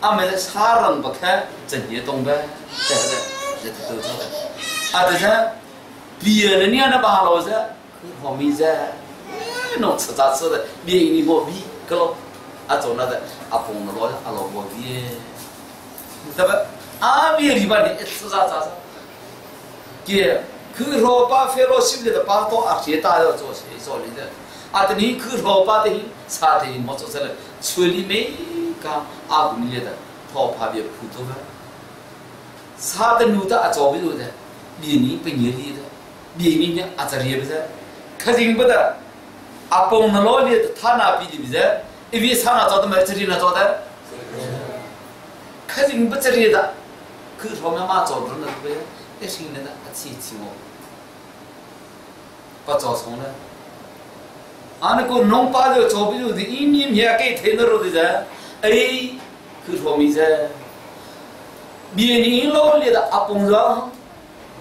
俺们差人不看这年东呗，对不对？这都做的，啊，这是。别人家的把老子，可好面子，弄吃咋吃的，别你莫比，个咯，啊做那个阿公的老阿老婆比，对吧？阿别里边的吃啥咋啥，给可老把费老心里的把到阿些大要做些做里的，阿等你可老把的差的没做出来，村里没讲阿公里的，他怕别普通的，差的努的阿做不住的，别人不愿意的。别人呢，阿这里不是，肯定不得。阿公那老里他那比的不是，一边他那做的没这里那做的，肯定不这里的。可他妈妈做的那不是，那是那个阿七七我，不做成了。啊那个农把的做不住的，一年年给推那路的人，哎，可说明噻，别人老里的阿公说。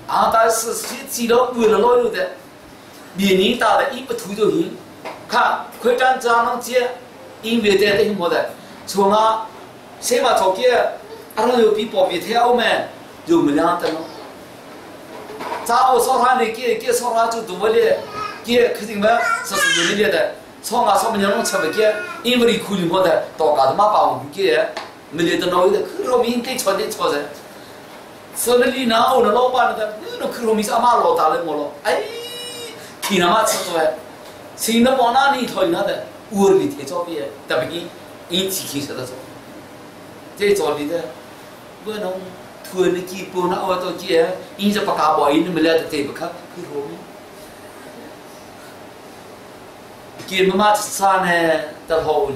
啊，但是是了为了老有的，别人打的一不图就行，看快干这样接，因为在等么的，从啊，谁嘛着急，阿拉有比保别太我们有没两的咯。咱我说他那给给说他就多了，给肯定嘛，说是有的，从啊说不娘弄吃不给，因为你苦么的，到家的妈把我们给，没得的老有的，可老民给穿的穿的。说那你那我那老板那个，那可罗米是阿妈老大了我了，哎，听阿妈吃出来，听那往哪里头那的，屋里贴照片，特别给引起听晓得做，这照里的，我弄突然的几波那我到几，引着不加包，引没来的这不看，可罗米，给妈妈吃啥呢？到好里，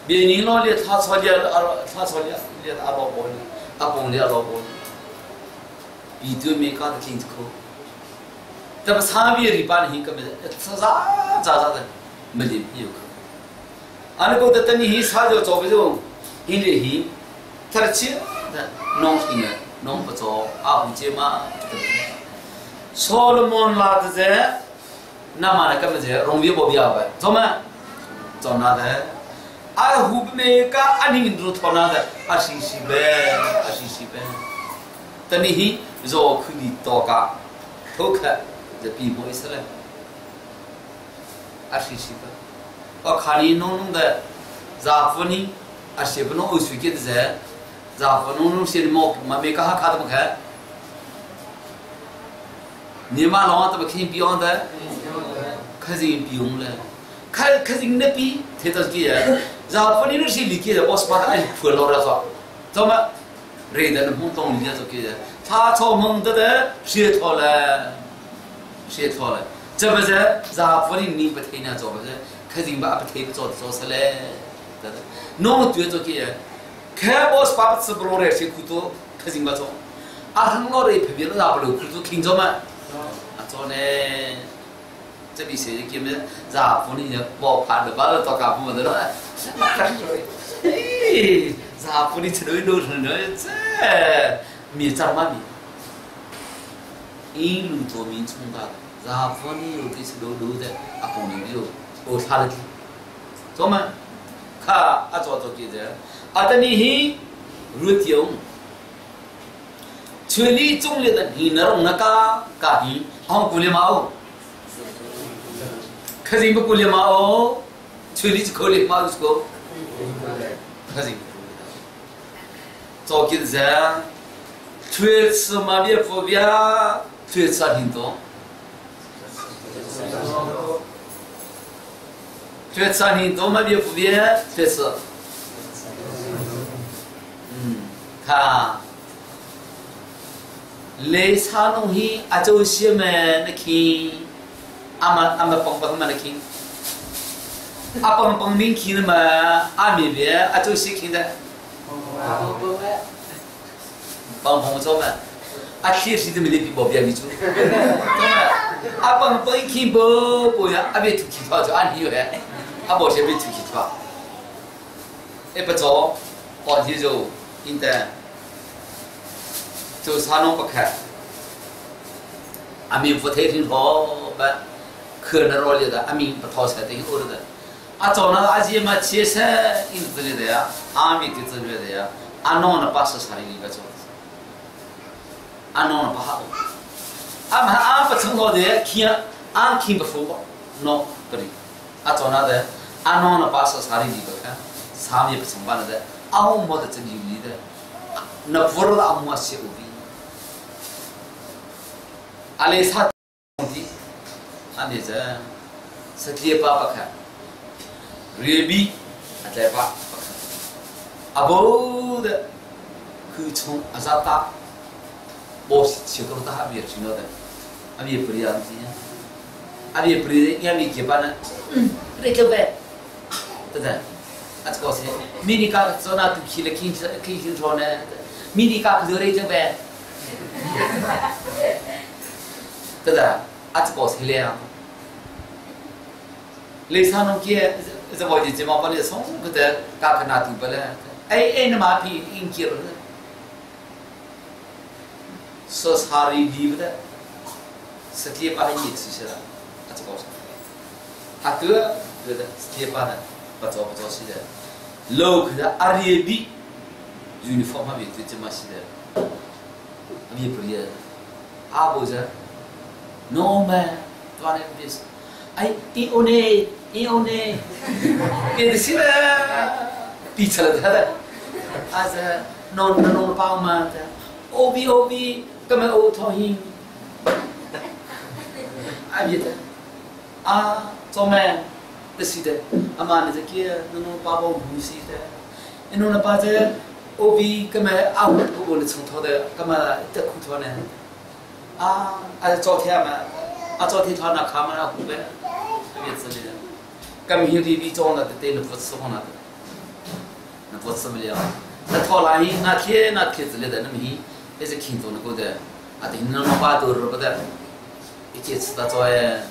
别人老里他朝里阿他朝里里阿老婆里。阿公的老婆，比对面讲的金子口，这不上边里边的个么子，啥咋咋的，没得有口。俺那个的等你啥就做不着，现在现，他的钱弄起来弄不着，阿不接嘛。所罗门拉的这，那么那个么子，容易不必要呗，怎么？做哪的？阿湖北个阿宁都托那的阿西西呗，阿西西呗。等你去绕去你到家，偷看这比不一思嘞。阿西西呗，我看你弄弄的，咋不呢？阿西不弄欧水给的噻，咋不弄弄些的毛嘛没干哈看都不看。你妈老都不看比样的，看人比用了，看看人那比，睇到几人。然后你那些理解的，我是把他按破老了说，怎么？人的那懵懂理解做给的，他从懵的的学错了，学错了，这不是？然后你你不听呢，做不是？肯定把不听不做做出来，对不对？侬对做给人，看我是把不吃不落的，谁苦多，肯定不做。阿很老的特别的啥不落，苦多听着嘛？啊做呢？这里谁给们然后你就不怕的，把那到干部的了。哎，然后你吃了弄成了这米长嘛米，一路做民冲大的，然后你又对吃肉肉的，阿公你就我差了去，怎么？看阿做做记者，阿等你去入定，全力中立的你那弄那个家庭，俺鼓励嘛哦。可是不鼓励嘛哦，全力就可以嘛就是个，可是，早记得，全吃嘛别不别，全吃挺多，决策你多么别不别决策。嗯，看，雷查农希阿周西们那看，阿么阿么帮帮们那看，阿帮帮明看的嘛，阿米别阿周西看的，帮帮做嘛。阿天时都没得比毛边的做，懂吗？阿帮帮一看不不呀，阿别出去跑就按你嘞，阿无先别出去跑，一不做，按天就应该做啥拢不开，阿明不太听好，不可能老的，阿明不掏钱等于的，阿做那阿姐嘛，其实应子里的呀，阿明就子里的呀，阿弄了八十三里个做。阿弄了不好，阿嘛阿不成好的，看阿看不服，喏不对，阿做那的，阿弄了八十三里个看，三米不成班的，阿我没得这里的，那不是阿没写无比，阿里啥的，阿你这是结巴不看，瑞比阿在巴不看，阿不的，去从阿扎达。我小个大别听到的，阿别不一样的，阿别不一样，阿别结巴呢，嗯，那个呗，对不对？阿这个是，米尼卡做那都去了，听听清楚呢，米尼卡不就那个呗，对不对？阿这个是了，雷山农家这我就这么把你送个的，卡克那都不了，哎哎，那马屁应接了。说查理离不得，实际把他也吃下了，他这个阿哥对的，实际把他不着不着起的，老可的阿里比，uniform 还没对这么些的，阿比不是，阿不是，no man，多少年是，哎，伊欧呢，伊欧呢，别的是了，比出了他的，阿是弄弄包嘛的。O B O B，根本 O 讨厌，阿别的，啊，做咩？这是的，阿妈你这个，侬侬爸爸不是的，你侬那爸这 O B 根本阿我我的从头的，根本得苦头呢，啊，啊昨天嘛，啊昨天他那卡嘛那苦呗，别之类的，根本有的比装了的对那不吃饭了的，那不吃不了，那拖拉机那天那天之类的那么些。那是轻松的过的，啊，等那老爸都是不得，一起吃到做哎，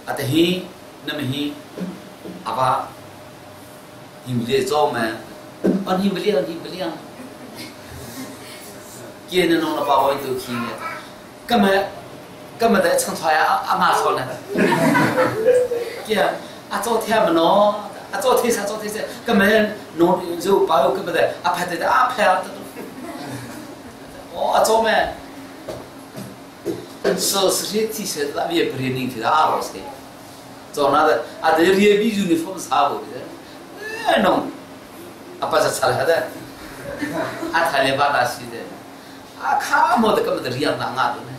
啊，等于那么些，阿爸，你们来做嘛？啊，你们俩，你们俩，今天弄了把我都听了，干嘛干嘛在唱出来阿阿妈说呢？对啊，啊昨天么喏，啊昨天啥昨天啥，干嘛弄就把我干嘛的，阿拍的阿拍啊。哦，阿做咩？说是些体恤，那也不是人体的阿老师，做那的啊，这也比 uniform 差不的，哎弄，阿不是出来的，阿他连把那些的，阿卡没得根本就一样的阿的呢，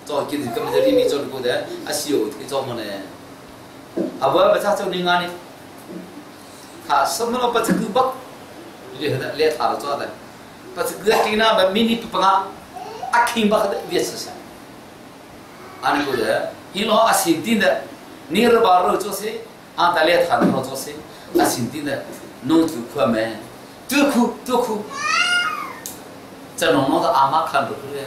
做就是根本就里面做的过的，阿是有的做么呢？阿不不咋做另外呢？他什么都不这个不，厉害的，厉害的做的。不是个听那么迷你不啊，阿听不的越是啥，阿你个的，你老阿心定的，你是把肉做些，阿大连谈肉做些，阿心定的，弄就苦没，就苦就苦，这弄弄的阿妈看不出来，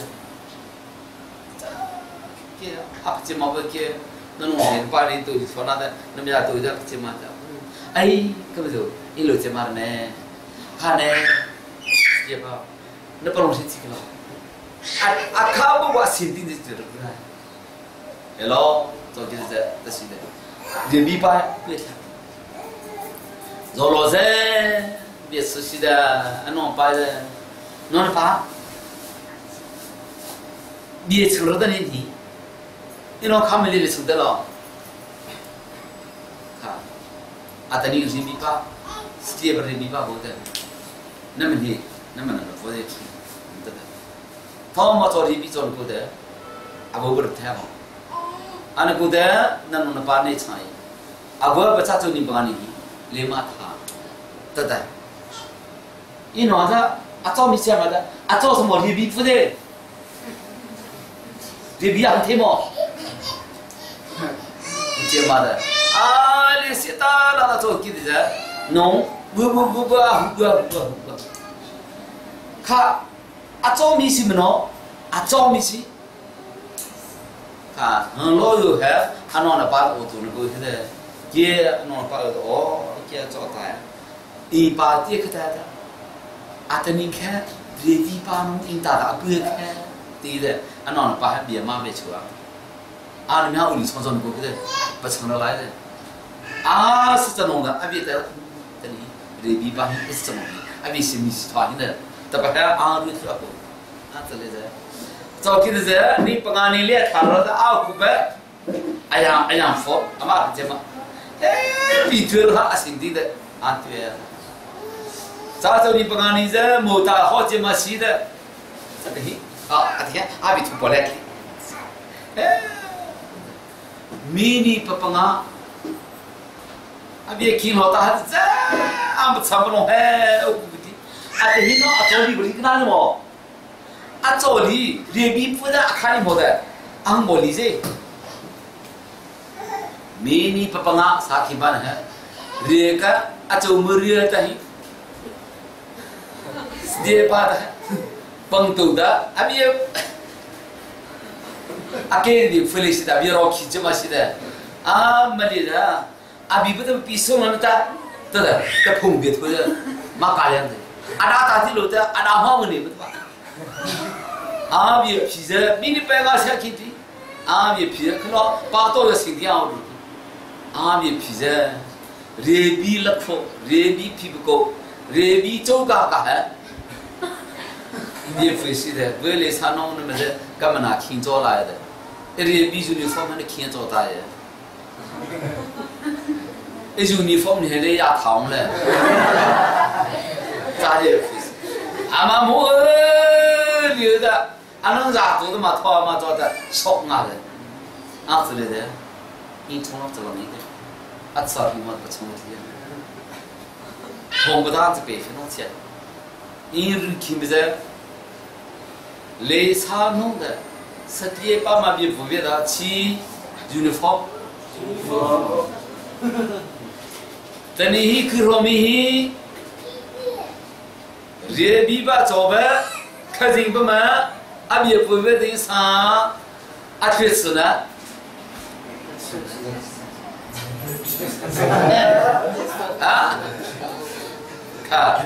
这阿不这毛不给，那弄连把人都说那的，那么家都在这嘛的，哎，根本就一路这嘛的呢，看呢。也吧，那不容易这个了。啊啊，看不我心定的觉得不来。哎喽，做就是这这是的，人民币别看。做老噻，别吃西的，啊弄白的，弄的发。别吃了的你你，你弄看没得吃的了。看，啊等你人民币，世界不人民币不的，那么你。那么那个佛在听，对不对？他们做的比做的过的，阿不不是太好。Ana ku de nan na pa ne chai. Agwa bacha chu ni bani hi le ma tha. Ta da. I no da a cho mi sia ma da a cho so mo ri bi fu de. Ri bi ang the mo. 接嘛的，啊，你是打那个做记得噻，侬不不不不啊不不不，卡阿做米是么喏，阿做米是，卡很老有还阿弄了把我做了过去的，也弄了把哦，给做大，一把这个大的，阿等你看，别地把侬应大大不看，对的，阿弄了把别妈没出啊。阿你们屋里创造你过去的，不成了来的。啊，是这弄的，阿别在这里，这边把你是这弄的，阿别是你是团的，特别还阿对特过，啊这里的，早起的是你不按你列他了的阿古白，哎呀哎呀佛，阿妈这么，哎，比对了阿兄弟的，啊对，早早你不按你这莫大好这么细的，这个啊阿天阿别出过来，哎。mini papanga abi kin hota hat za am chamno he ukuti ate hino acholi bri kna mo acholi rebi puda akhani mo da ang boli je mini papanga sakhi ban hai re ka acho muriya ta hi de pa da pangtu da abi 아게 리 플리시다 비로 키즈마시다 아 말이다 아비부터 비송하다 떠다 그 풍비 토저 마가량데 아나 다티로다 아나 허머니 부터 아비 피제 미니 빼가 시키티 아비 피제 그너 빠도르 신디아오 아비 피제 레비 लखो 레비 피부고 레비 조가가 해 이제费的为了啥弄那么的干嘛拿听着来的一比 uniform 那听着大爷，一 uniform 你还得压糖嘞，咋的？阿妈莫留的，阿能咋做的嘛？他妈做的少啊的，啊之类的，你从哪做的？啊，早你妈不从的，红不大子白分弄钱，你如听不着，雷啥弄的？实际爸妈比普遍的去 uniform。等你去罗咪，热比吧做吧，客人不嘛，阿比普遍的啥，阿确实呢。啊？看。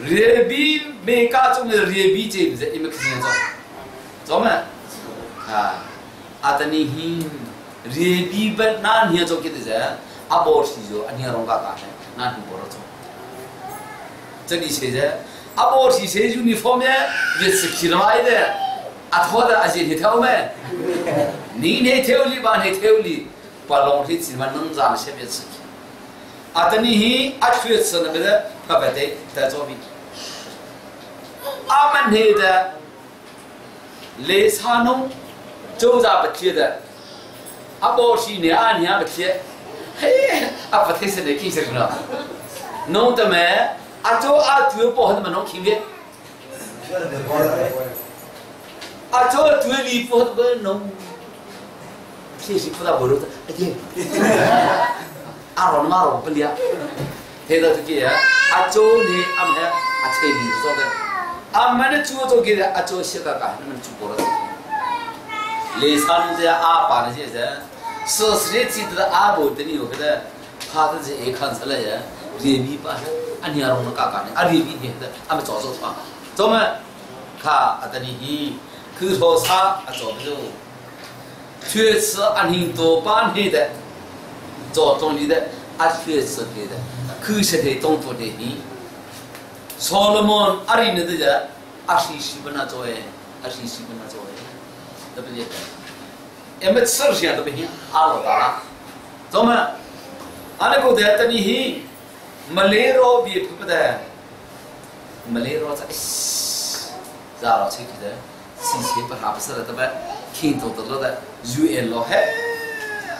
热比每家中的热比这不是一么看见着，怎么？啊，阿等你hin热比不那你要做给的噻，阿波是做阿你要弄个干的，那你不要做。这里写着，阿波是写 uniform 呢，也是起来的，阿托的阿些你挑没？你那挑里吧，你挑里，把龙体起码能让下面吃。阿等你hin阿缺吃那个的，他不得在做比。阿们那的，雷查农，周家不贴的，阿波西呢阿娘不贴，嘿，阿不贴是那听什么？弄得没？阿周阿主包很么弄听的？阿周阿主里包很么弄？贴是不大不如的，哎对，阿罗马罗不了，贴到这个阿周呢阿们阿切里做的。阿妈的猪做给的，阿做些个干，那么猪过了。雷山这阿爸那些人，说实在记得阿伯的你有个的，他的这一看出来呀，人民吧，阿你阿龙那干干的，阿人民的，阿们早做啥？怎么？看阿等你，去说啥阿做不做？确实阿你多半黑的，做中医的，阿确实黑的，可是的动作的你。所罗门阿里那的阿西西不那做哎，阿西西不那做哎，对不对？因为吃些都不行，阿罗达，怎么？阿那个的等你去，没来罗别不得，没来罗在，咋了？吃起的， Si se pa ha pa sa da ba king to to lo da UN lo he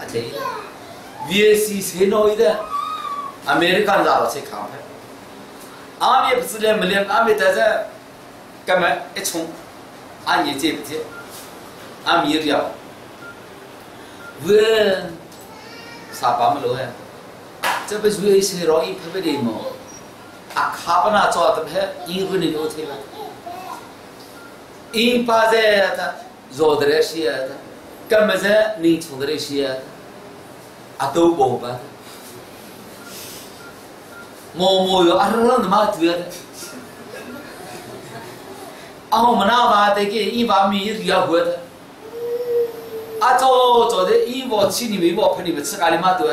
a thei VAC se noi da American la lo se khang phe 阿弥不是连没连阿弥在这干嘛一冲阿弥接不接阿弥了喂啥把么路哎这不是一些容易特别的么啊卡不那做的还英文的都听了一把在的做的那些的干嘛在你出的那些啊都不吧 မောမောရောအရရမတူရအောမနာပါတဲ့ကေဤပါမီရရဘွယ်啊，做做的一我吃你没我陪你们吃咖喱嘛对，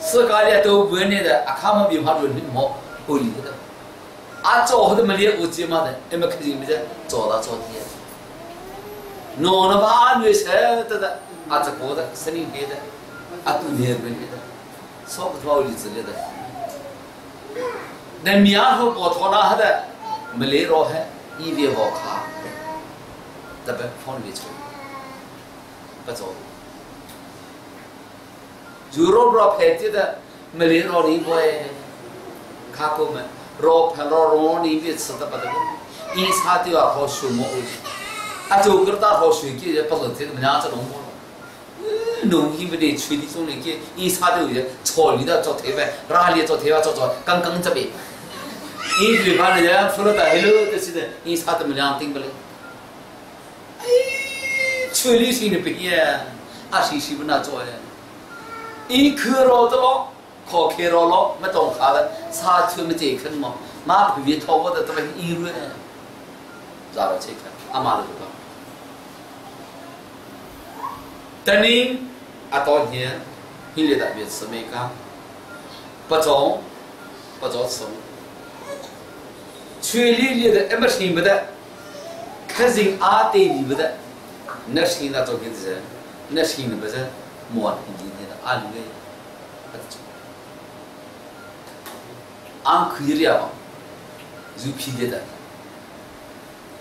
吃咖喱都不那的，啊，看嘛比怕轮么不理的，啊，做的么连我接嘛的，那么肯定没得做到做的，弄了把女生的的，啊，这个的森林黑的，啊，都年本的，说不出来之类的。那米亚和波托拉的没来罗海，一边我卡。特别放里面不走。就罗罗派的的，没来罗里过哎，卡过们罗派罗罗里面吃的不得，一差都要好水么？啊，就个大好水给不是这个么样子弄么？农业不得处理中那个一差都有草里的做铁饭，哪里做铁饭做做，刚刚这边，一嘴巴的人除了大黑路就是的，一差都没两顶不嘞。处理性的不一样，阿是是不那做的，一克罗的咯，考开罗咯，没懂卡的，啥车没这坑嘛，马皮皮掏我的，这么一路呢，咋了这个，阿妈的个，等你阿到年，你来那边吃没干，不中，不着吃，处理里的还没听不得，可是阿对你不得。那是那做嘅事，那是那不是莫你的阿里的，俺可以了，就皮的的，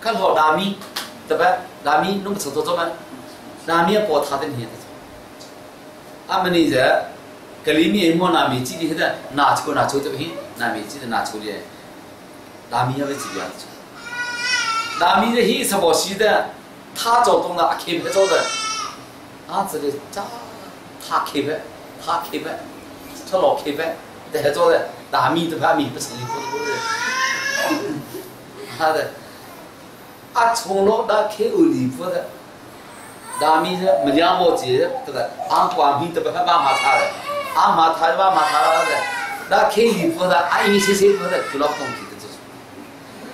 看好大米，对吧？大米弄不出多少嘛，大米包他的年的，俺们那些，格里米莫拿米记的的，拿出拿出这边，拿米记的拿出的，大米要不几样子？大米的黑是不洗的。他做东了，阿开不做的，啊，这里咋？他开不，他开不，他老开不，但做的大米都怕米不成，不是不是。他的，啊，从老那开欧里夫的，大米是没两毛钱，对不对？俺光米都不怕马他的，俺马他马马他的，那开里夫的，俺一些些不的，就老东西的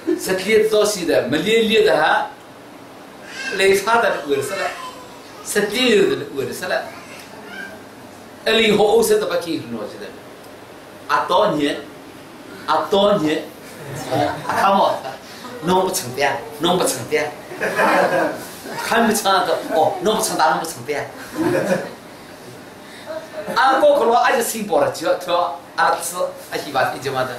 这是，是铁做西的，没练练的哈。来差的为啥了？实际的为啥了？一零好欧式的不听喏，现在啊多年，啊多年，啊看么？弄不成的，弄不成的，看不成的哦，弄不成的，弄不成的。俺过去了，俺就新包了，就就俺吃，俺喜欢听这么的，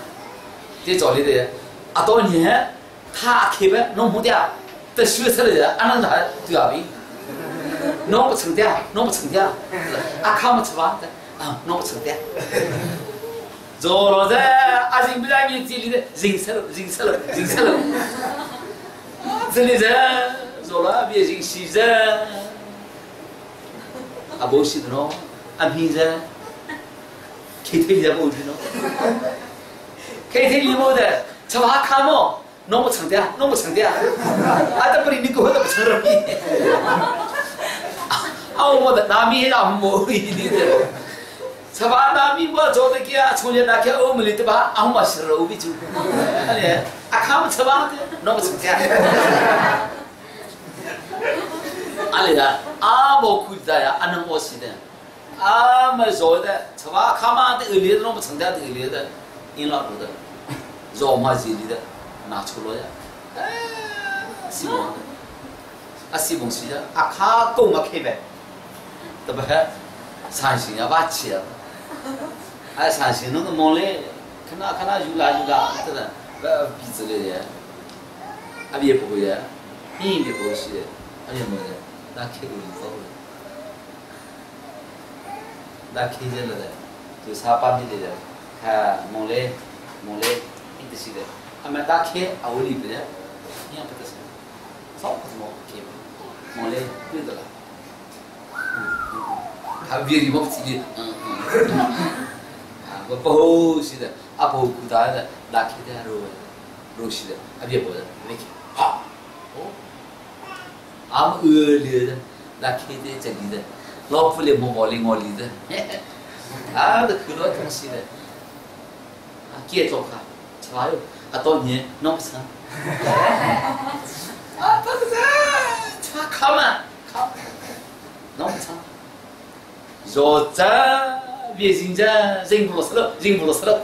这早里的啊多年，他开呗，弄不掉。这学出来的，俺那还对阿比，弄不成的，弄不成的，啊看不出吧？啊，弄不成的。做了噻，阿人不在面这里的认识了，认识了，认识了。这里人做了别人西人，啊不是的喏，俺平时开腿也不去喏，开腿也没的，吃饭看么？弄不成的，弄不成的，啊！这不里你给我都不成了米，啊！我的拿米让我一点的，吃饭拿米我做的给啊，从前那个我们里的吧，俺们是肉比煮，哎，啊看不吃饭的，弄不成的，阿里的阿无亏的呀，阿能我是的，阿没做的，吃饭看嘛的，二里弄不成的，二里的，因老多的，肉嘛是里的。拿出来呀！哎，西蒙，啊西蒙是啊，阿卡够嘛开呗，对不？伤心啊，把气啊，哎伤心，那个忙嘞，看那看那又来又来，对不？不鼻子里的，阿别不会的，你别不是，阿别么的，那开路走了，那开见了的，就啥把米的，看蒙嘞蒙嘞，你这是的，阿们打开阿屋里边的，你也不得是，早不怎么开，蒙嘞对的了，他别的我不记得，啊，我不好是的，阿不孤单的，那开的路路是的，阿别不的，没开，好，哦，俺们恶劣的，那开的这里的，老婆来摸摸里我里的，啊，这看到东西的，啊，建筑卡，吃完哟，啊，到年弄不成，啊，不是，吃卡嘛，卡，弄不成。若在别人家人不落实了，人不落实了，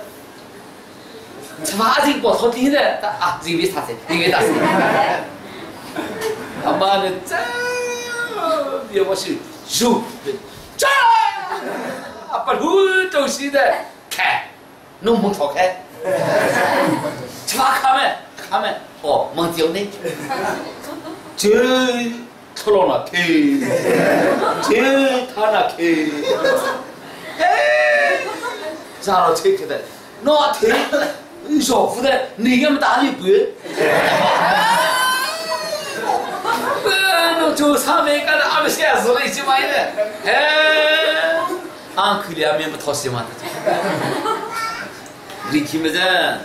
吃饭人不好听的，啊，人为啥子？人为啥子？他妈的，这别我是肉，这把路东西的开，弄门敞开，吃饭开门，开门，哦，门丢呢，就。出了那开，就他那开，哎，然后推开的，那推，小夫的，你个么大一杯，呃，就上面干的俺们现实了一起买的，哎，俺可怜面不讨喜嘛的，你听不见？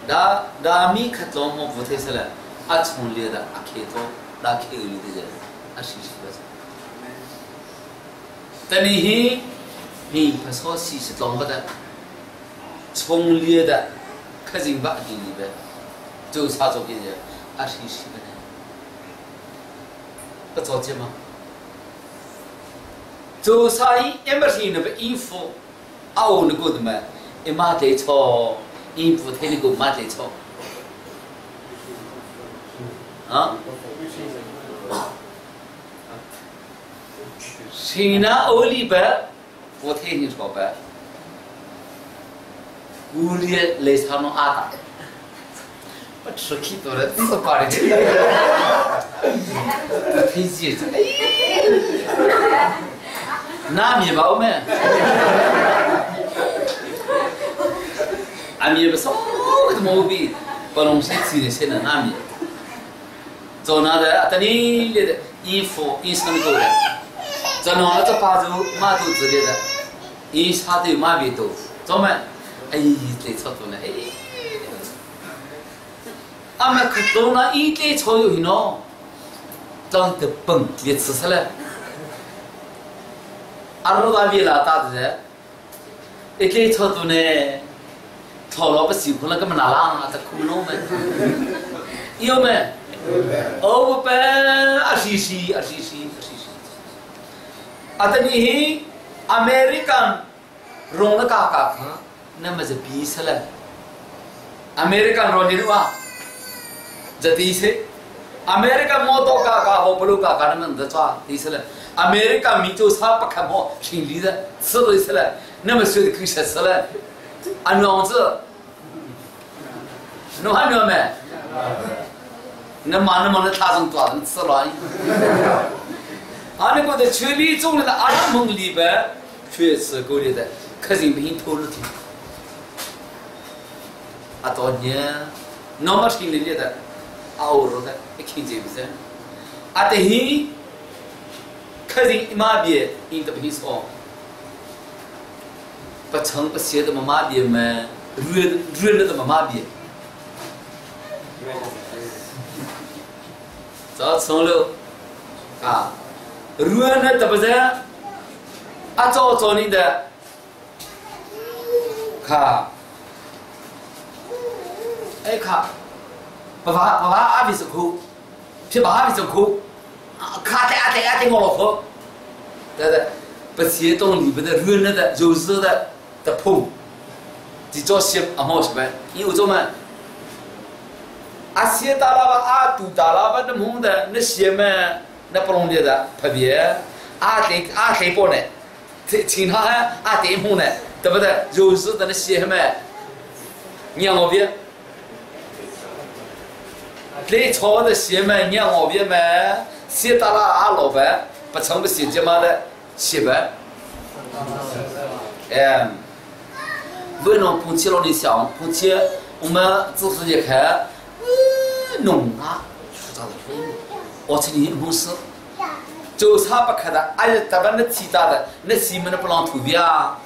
那那米可装么不太是了。阿从来的阿开刀，那开里的人，阿是是不是？但你你不说是是啷个的？从来的，可人吧给你的，就啥做给人，阿是是不的？不着急吗？做啥伊一没是那个衣服，阿我那个的嘛，一马得草，衣服他那个马得草。啊？谁拿欧里白，我听你说白，屋里来他们阿达，我吃起多了，自把的，我推荐，那面包们，阿面不少个毛病，把东西吃的现在那面。做那的，等你的衣服、衣裳够了，做那了这八周马肚子里的，衣裳都马尾多，做么？哎，来操作呢？哎，俺们可做那一点操有喏，长得笨也吃出来。阿罗那边老大的，一点操作呢，操老不喜欢了，干嘛拿浪啊？这苦弄们，有没？哦不，阿西西，阿西西，阿西西。阿等你，American，融了嘎嘎哈，那么是比出来。American 融的话，这第一次，American 摩托嘎嘎和不鲁嘎嘎那么的抓，第一次了。American 民族啥不看好，心里的吃了一次了，那么说的可实了。阿娘子，侬还娘没？那忙那忙的他从多少吃了？啊，那个在村里种的阿拉门里边，确实够的，可是没投入的。啊，到年，那么心里的，啊，我说的，一看见不是？啊，等于，可是马边，你得不说，不成不写的嘛马边嘛，软软的嘛马边。早从了，啊，软的得不是？啊，早早你的，看，哎看，不怕不怕阿比是苦，偏怕阿比是苦，啊，卡在阿在阿在我老婆，对对，不写东里边的软的的肉质的的碰，你做些阿毛什么？因为做么？阿些大喇叭阿杜大喇叭那么的那些么那不容易的，特别阿对阿对不呢？请他还阿对碰呢，对不对？肉质的那些么？你让我别，列错的邪门，念我别门，写到了阿老板，不成不写这么的写呗。哎，为了不去了的想，不去我们只是一看，农啊，出啥的我请你公司，就差不看的，哎呀，咱们那其他的那西门的不让土地啊，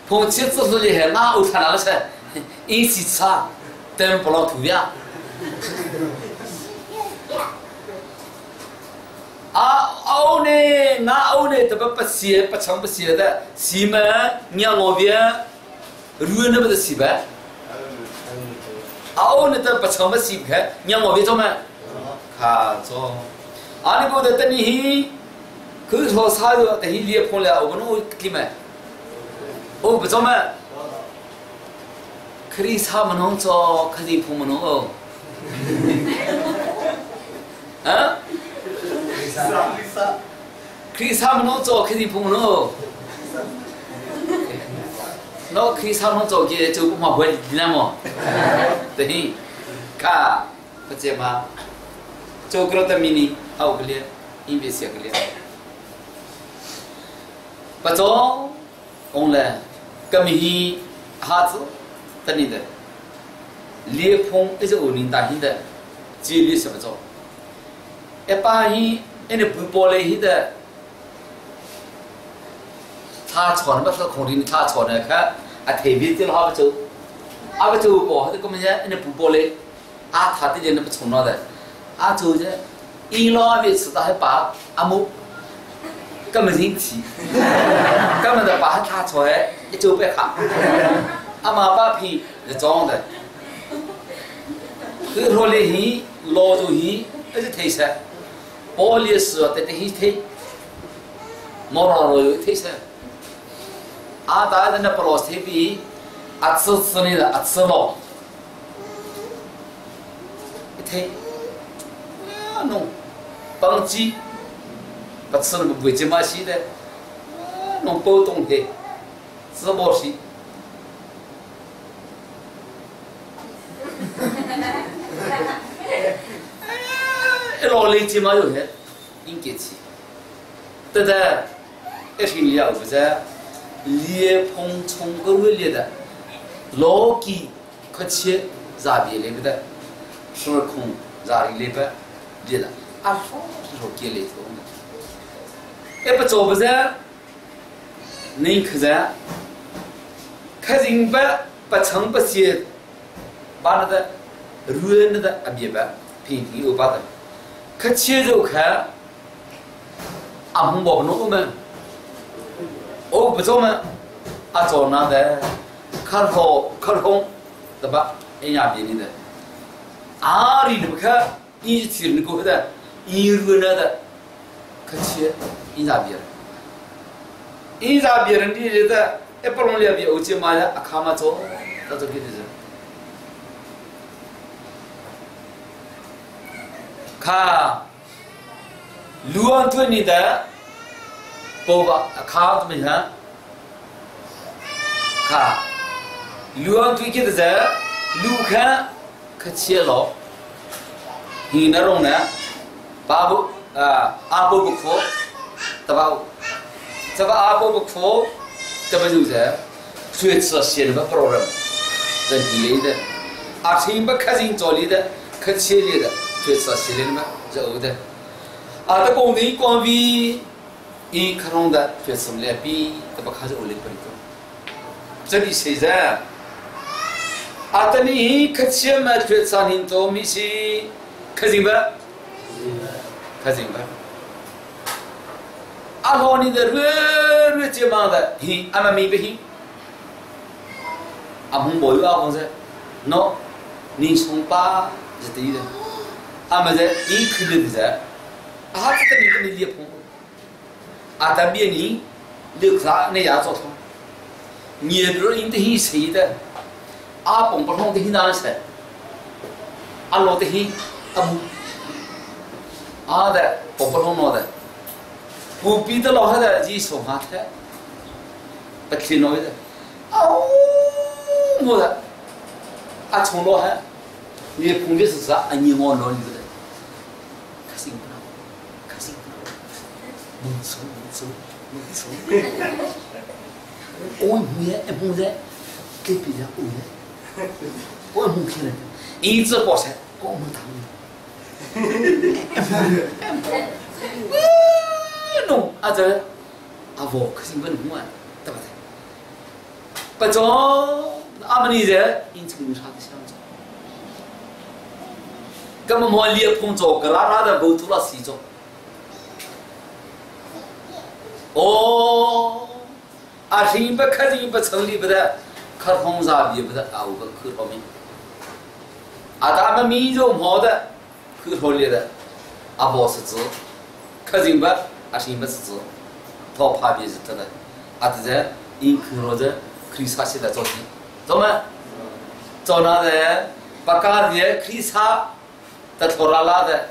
碰见只是一看，那我看哪个去？一起吃，等不让土地啊。啊，欧呢？那欧呢？怎么不写不唱不写的？西门，你我边，如那不是西呗？啊，欧呢？怎不唱不写不开？你我边做么？卡做。啊，你觉得等你，可说啥子？等你裂破了，我不能给们，我不做么？可以啥不能做？可以破不能哦。啊？可以啥不能做？可以破不能哦。那可以啥能做？给就不嘛会那么？对，看不见吗？做个的米尼，好个咧，应该写个咧。不做，我嘞，个米哈子，等你的，裂缝一直有人担心的，这里是不做。一般人，一你不包嘞，的，他错了，不是空的，他错了，看啊，特别的好不做，啊不做包，这个么子，你不包嘞，啊他的人不从那的。啊，做着，一老边吃到还把阿母，根本人气，根本就把他出来一周白卡，阿妈把皮是装的，去罗里去，老住去，一直推车，玻璃是得得去推，毛老老有推车，阿大人那不老推比，阿吃吃你的阿吃老，一推。弄，当机，不吃那个不怎么洗的，弄包东西，直播洗。一老来鸡嘛有些，应该吃。对不对？一听了不是，裂缝冲个位里的，老鸡可切啥别来不得，时空啥里来不？对了，阿说是说给来做的，一不做不是，你可是，可人不不成不写，把那个软那个阿别吧，平平有把的，可切肉看，阿红宝弄我们，我不做们，阿做那的，看好看红，对吧？哎呀，别的，阿里不看。一起那个的，一路那的，可惜一咋别人，一咋别人的的，一不弄了别，我就买了阿卡嘛做，那做给的是。看，路上对你的，包吧阿卡怎么样？看，路上对给的是，路看可惜了。你那种呢？巴布啊，阿波不苦，对吧？这个阿波不苦，这不就是最吃些的不老人，这一类的，阿听不开心做里的，可切里的，最吃些的嘛，这欧的。阿的工地光比一克隆的，最吃来比这不开始欧里不里这里谁在？阿的你可切嘛，最吃你做米西。开心不？开心不？阿老你的热热肩膀的，嘿，阿妈明白嘿。阿红没有阿红噻，喏，你从爸是对的，阿妈在你可能的，阿这个你跟你裂缝，阿但别你留啥那也做通，你比如你的很谁的，阿蹦不通的很难噻，阿老的很。阿母，阿的不不弄的，不比的老汉的你说话的，不听老的，哦，我的，阿从老汉，你碰的是啥？啊，你我哪里不得？可行不？可行不？蒙出蒙出蒙出！我女儿蒙在，给别人我我蒙起来，一直包菜，我蒙他们。弄啊这，啊我可是问我，对不对？不中，阿们你这，因从啥的想着？根本莫裂碰着个拉拉的无做了西装。哦，啊，人不客人不城里不得，可红啥也不得，啊，我不可好命。啊，他们民族好的，可好里的，啊，不是字，客人不，啊，人不是字，他怕别是得的，啊，这在因可罗的可以啥些的着急，怎么？做那的，把家里可以啥？的拖拉拉的，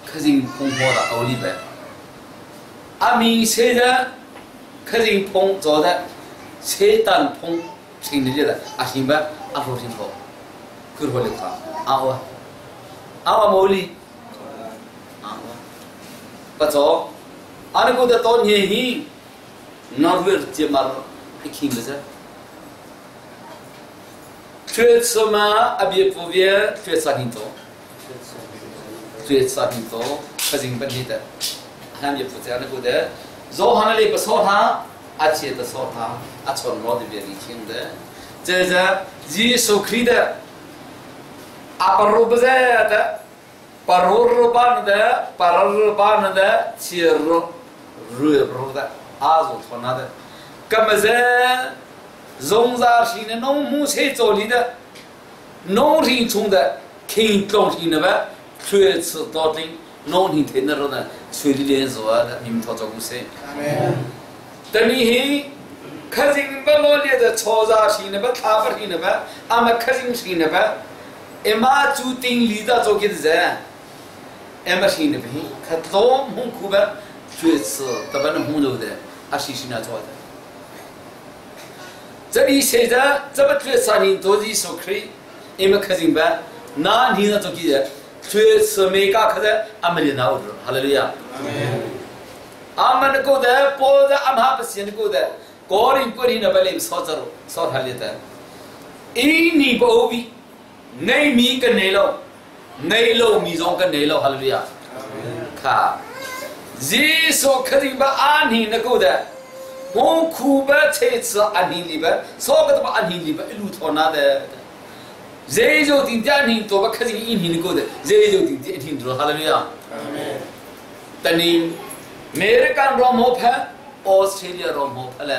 可人碰破的欧里呗。阿明现在可人碰做的，车单碰平的的，阿行吧，阿说清楚，可说的看，阿我，阿我毛里，阿我，不做，阿那个的到年轻，那会接嘛，还听不着。决策嘛，阿别不别决策很多。决策很多，可人本地的，还没负责那个的，若他那里不说他，阿切的说他，阿从罗的别人听的，这是耶稣基督的，阿巴鲁不在的，巴鲁鲁巴的，巴鲁巴的，切鲁鲁鲁的，阿祖托那的，根本是荣扎西的农牧车做里的，农田中的。听东西的呗，吹吃到顶，农田听得了呢，吹的连说的，你们他做故事。等你客人不老烈的吵杂性的呗，他不听的呗，俺们客人听的呗，一马注定里头做给的人，俺们听的呗，可多红苦呗，吹吃特别能红肉的，阿西西那做的。这里现在这么吹啥人都是说可以，俺们客人呗。那你那做记得，最是每家客的阿门的那物质，哈利路亚。阿门的过的，包的阿妈不行的过的，个人个人的把你烧着了，烧他里的。一年不欧比，内米跟内楼，内楼米中跟内楼，哈利路亚。看，耶稣肯定把阿尼那过的，我苦吧才吃阿尼里边，烧个都把阿尼里边一路拖那的。谁就定家庭多把客人一年过的，谁就定一天多，哈利路亚。但你美国罗摩派，澳大利亚罗摩派嘞，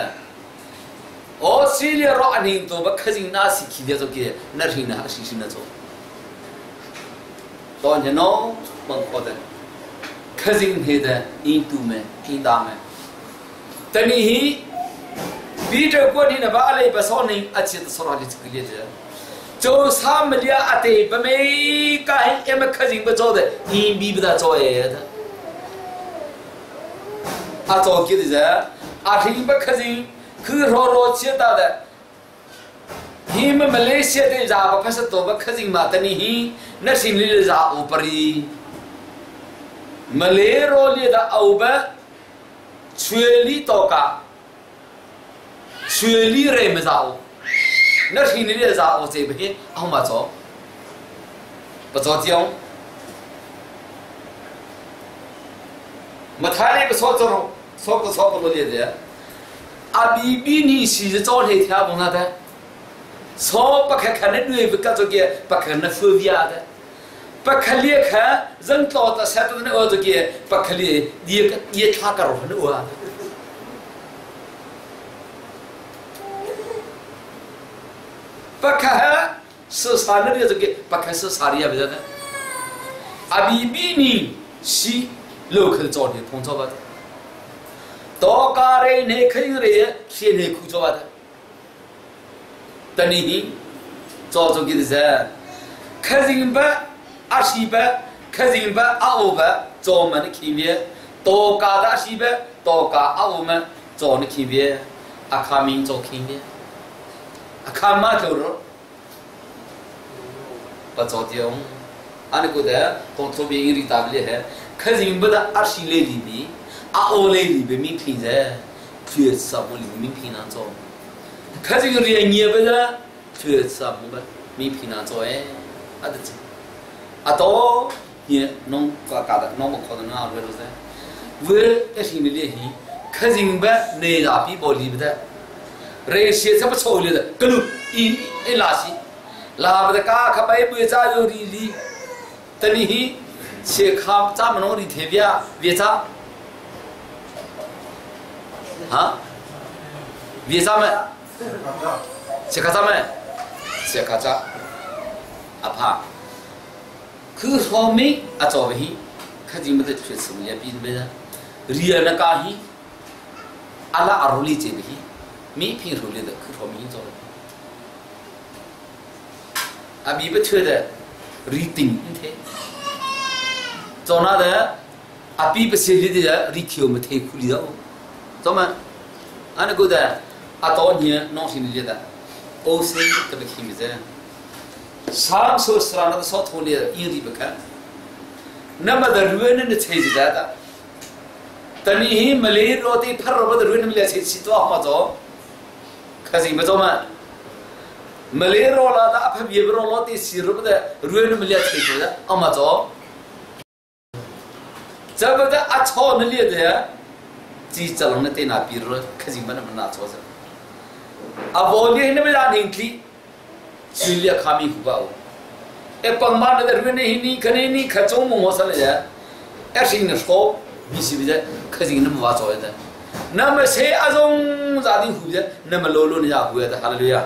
澳大利亚罗阿年多把客人那是去的做给，那是那是是那做。当年喏，问好的，客人黑的印度们、印度们，但你比这过年的把阿里巴少年阿切的少哪里这个例子。就他们俩阿对不没干，也没客人不做的，你比不得做哎的。阿做给的人，阿听不客人，可罗罗接到的。你们马来西亚的人不拍摄多不客人嘛？等你那心里的人我不理。马来罗里的欧巴，全力到家，全力人没啥。那听你的啥？我这边阿妈做，不做讲，没他那个说做，说个说不落的的。阿比比你是早天听不那的，说不可看的女不干做个，不可能分别的，不可裂开人到的山东的我这个，不可裂也也他个罗的我。不可是啥那个这个，不可是啥的也不晓得。阿比比你是路口早点碰着吧的，到家里你肯定是先内裤着吧的。等你早做给的噻，客人吧阿西吧，客人吧阿五吧，早门的前面，到家的阿西吧，到家阿五们早的前面，阿卡明早前面。阿卡玛走了， Pa cho tiong ane ko de tong tho bi ri ta bi he khazing ba da a shi le li bi a o le li be mi phin ze phye sa mo li mi phin na cho khazing ri nge ba da phye sa mo ba mi phin na cho e a de a to ni nong ka ka da nong ko da na we ro ze we e shi ni le hi khazing ba ne da pi bo li ba da re she sa pa cho le da kalu i e la si la ba da ka kha pai bu cha yo ri li tani hi che kha cha ma no ri the bia bia cha ha bia cha ma che kha cha ma che kha cha a pha คือโฮมิอะจอบฮีขจิมเดชสมยปีนเบเรียนกาฮีอาลาอรุลีเจบฮีมีพิงรุลีเดคือโฮมิจออามีเบเชื่อเดรีติงเทจอนาเดอาปีเปเสลีเดรีเขียวมเทคุลีดอจอมาอันกูเดอะตอเนียน้องสินลีเดโอเซตะบคิมิเจ 三说是那个少土里有的不看，那么的瑞呢的车子在的，等你没来落地拍了不的瑞呢没来车子多好走，可是没走嘛，没来落了的拍别不落地西路不的瑞呢没来车子的，好嘛走，这不的阿草那里的，只走了那在那边了，可是没那么拿走着，阿我呢那么大年纪。训练卡米胡巴哦，哎，帮忙的人呢？你可能你看中文我说了呀，哎，是你说，你是不是？可是你那么话做的，那么谁阿种咋的胡的？那么老老你家胡的，哈利路亚。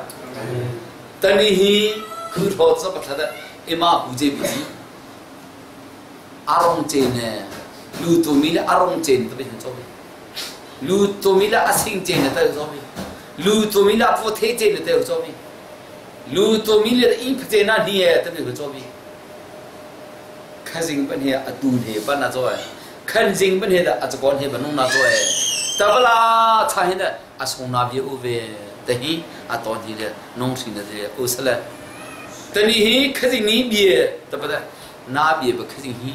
但你嘿，可说这不他的，一马胡这不是，阿龙这呢，路多米了阿龙这都变成做的，路多米了阿星这呢都做的，路多米了不推这呢都做的。လူတိုမီလေအင်ဖတေနာနီယတမေကိုကြောဘီခဇင်းပနေအတူနေပနာကြောခန်ဇင်းပနေအစကောနေဘနုနာကြောတပလာချာဟင်းအဆုံနာပြေဥဝေတဟိအတော်ကြီးလေနုံစီနေတယ်ဥဆလက်တနီဟိခဇင်းနီပြေတပဒနာပြေပခဇင်းဟိ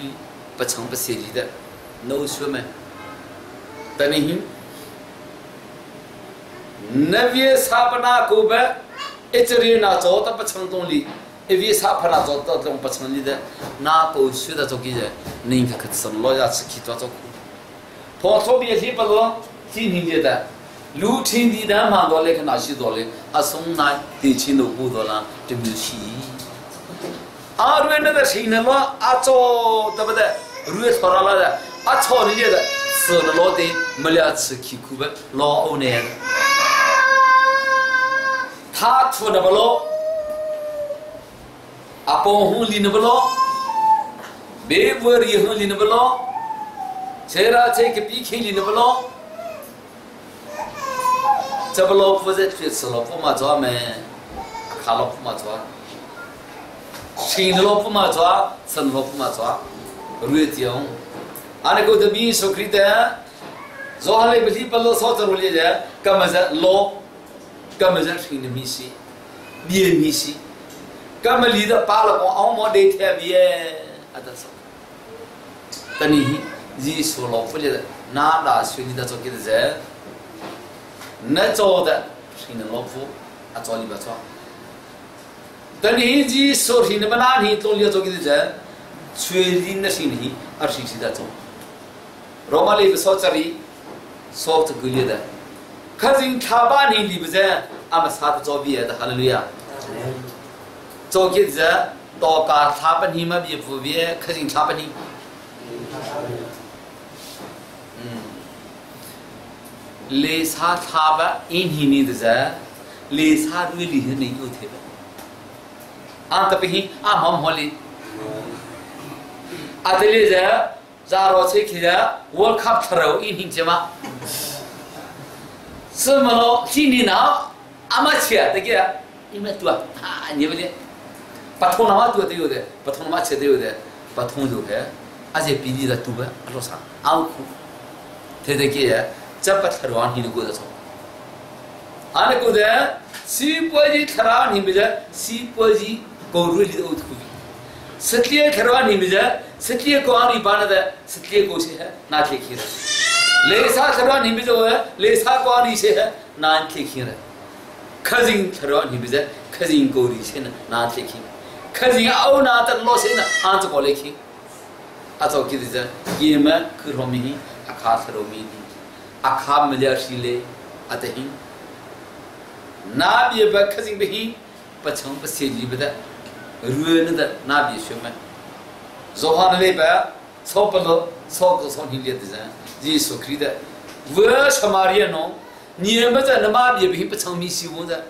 ပချောင်းပစီလီတဲ့နိုးဆွမဲတနီဟိနဗေသပနာကိုဘ一这里那做的不成动力，一为啥怕那做的动不成力的，那都学的做给人，人家可是老家吃去做做苦。跑错别去不咯，天天的，路天地的嘛多嘞，看哪些多嘞，啊送那地钱都不多了，这没戏。啊，如果那个谁呢咯，啊做对不对？如果错了的，啊错的的，吃了老的，没了吃去苦呗，老欧呢。他出那不咯，阿帮红里那不咯，别窝里红里那不咯，这拉这个比克里那不咯，这不老不在去吃了不嘛抓没，卡了不嘛抓，吃了不嘛抓，吃了不嘛抓，瑞丁，俺那个的米说可以的，昨下来不是不老少着里的，干嘛子老。กำมันสิ่งนี้มีสิเบียมีสิกำมันลีดปาละก็เอาหมดเดทเบียอัตสตอนนี้จีสุโลฟุลนาดาสุนิดาจกิดเจนจอดสิ่งนั้นลฟูอัจฉริบะจอตอนนี้จีสุหินมันนั่นหิตรงเลียจกิดเจช่วยลินสิ่งนี้อัศวินดาจอโรมาลีบสอจรีสอจกุลีดา可是他把你里不在，俺们啥都做别的，哈利路亚。做给子，到家他把你们别不别，可是他把你。เลสาทาบะอินหินีดะเลสาดุลิหินีอุเทบะอันตะปิหิอาหอมฮอลิอาตเลจะจารอเชคิจะ World Cup ทราวอินหินเจมา什么咯？今年呢，阿妈吃的个，因为多啊，你们的，不同的话多的有的，不同的话吃的有的，不同就个，而且比你的多呗，阿罗啥，阿苦，对的个，这不太容易的过得错。阿那过得，西伯的太容易不是，西伯的高瑞的欧土。Satliya thlarwa ni mi je satliya ko ani pa na da satliya ko se na the khi ra. Le sa thlarwa ni mi jo le sa ko ani se na the khi ra. Khazing thlarwa ni mi je khazing ko ri se na the khi. Khazing au na tan lo se na an cho ko le khi. A cho ki je ki ma khu ro mi akha tharo mi ni. Akha ma le shi le ate hi. Na bi ba khazing be hi 不成不写里不得，ruan的那边学嘛，做好的那边草不落，草个草你列的人，耶稣基督的，我什么人喏？你们在那马边边不成米西翁的，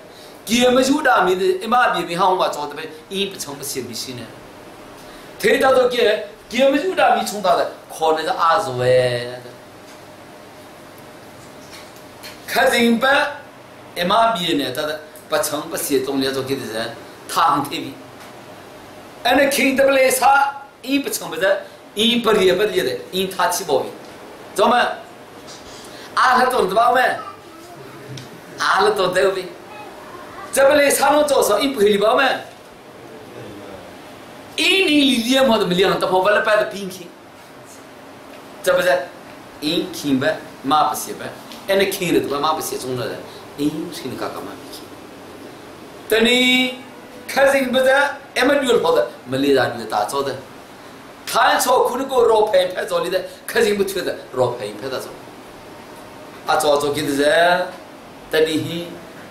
给们有大米的，一马边边好嘛做的呗，一不成不写米西呢？推到都给给们有大米冲到的，可能是阿子喂。看人吧，一马边呢，他的。不成不写中了做给的人，他很特别。俺那听得不来啥，一不成不是，一不离不离的，一他起毛病，怎么？阿拉懂得吧们？阿拉懂得呗。这不来啥弄做啥，一不会理吧们？一年里两毛都没两，都跑不了摆的平平。这不是，一听呗，马不写呗，俺那听的都马不写中了的，一听的嘎嘎马不听。等你开心不在，俺们女儿跑的，没来让女儿打招的。看草可能够绕拍拍照里的，开心不推的，绕拍拍的走。啊，早早给的人，等你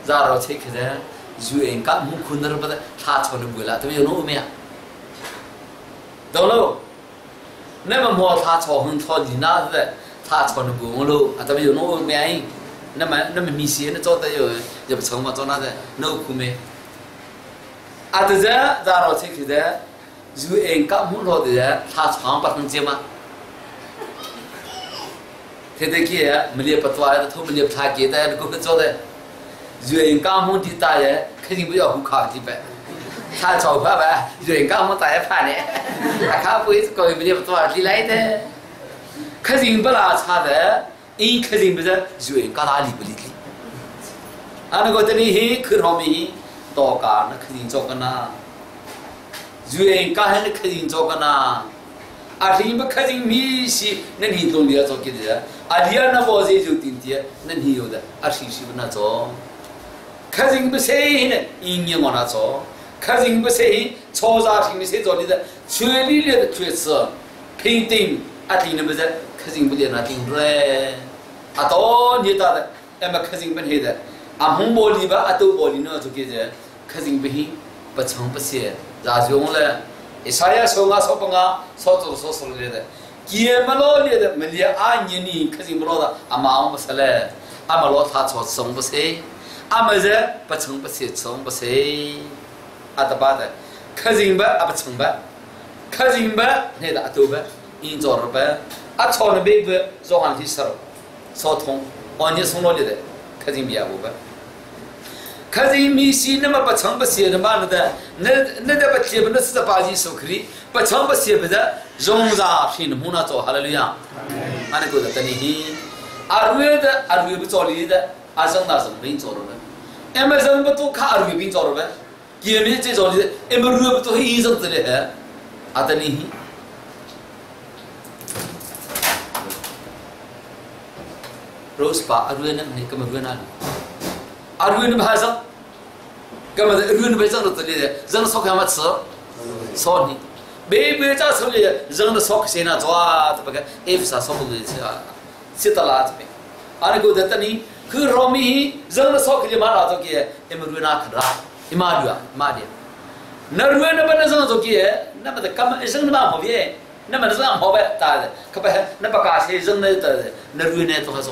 让绕车去人，就应该没可能不的，他朝你过来，他们有弄没啊？懂喽？那么莫他朝很朝你那的，他朝你过喽，啊，他们有弄没？那么那么明显的早的有也不成嘛，早那的弄苦没？啊，这人让绕车去的，就应该没落的人，他长不能接吗？他这个没得不抓的，他没得他给的，那个做的，人刚蒙的大人肯定不要胡考几百，他找快呗，人刚蒙大爷判的，他看不会搞没得不抓的来的，肯定不拉差的，因肯定不是人刚哪里不理的，啊那个这里去可好没，到家那肯定做个那，人刚还那肯定做个那。啊，你们看见米西，那你懂的做给的，啊，你那包子就顶的，那你有的，啊，谁谁不那做？看见不谁呢？一年往那做，看见不谁？超啥听的谁做的？全力的决策，平定啊，定的不是，看见不的那定嘞，啊，到你到的，那么看见不黑的，啊，红玻璃吧，啊，豆玻璃那做给的，看见不黑，不成不写，咋用了？以赛亚说啊说不啊，说做说说来的，见不老来的，没来阿年年可是不老的，阿妈不是嘞，阿妈老他做送不是，阿么子不成不是送不是，阿得巴的，可是不阿不成不，可是不那个阿多不，因做了不，阿炒的别不做完去烧，烧通，按年送老来的，可是别不不。可是米西那么不成不写的嘛的，那那那不贴不那是把几手可以不成不写不的，容啥拼的木那做好了呀？俺那个的等你，阿瑞的阿瑞不做哩的，阿生那是没做了的，俺们人不都看阿瑞没做了呗？也没这做哩的，俺们瑞不都医生之类的，阿等你。Rose pa阿瑞呢？你干嘛瑞那里？阿瑞那还是？干嘛的？人被扔到这里的，扔了烧干嘛吃？烧你，没被炸出来，扔了烧谁那抓？这不个 F 啥烧不的吃啊？吃到拉这边，阿那个在等你，可罗米扔了烧给你妈拿走给，你们瑞那可拉，你妈的啊，妈的，那瑞那不能扔走给，那么的干嘛扔那么好别？那么扔好呗，大的，可不那不干谁扔那的，那瑞那多少？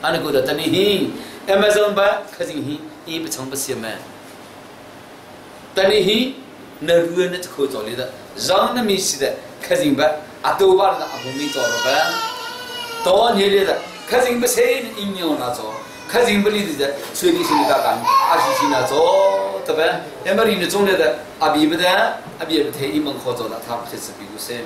阿那个在等你，俺们扔吧，可是你一不成不写嘛。但你那路那就可做的，让那没事的，可是吧，阿多巴的阿不没做了吧？多年的，可是不谁应用那做，可是不理的，所以你现在干，阿是现在做，对吧？那么你的种的，阿比不得，阿比不太一门可做了，他不是比如谁。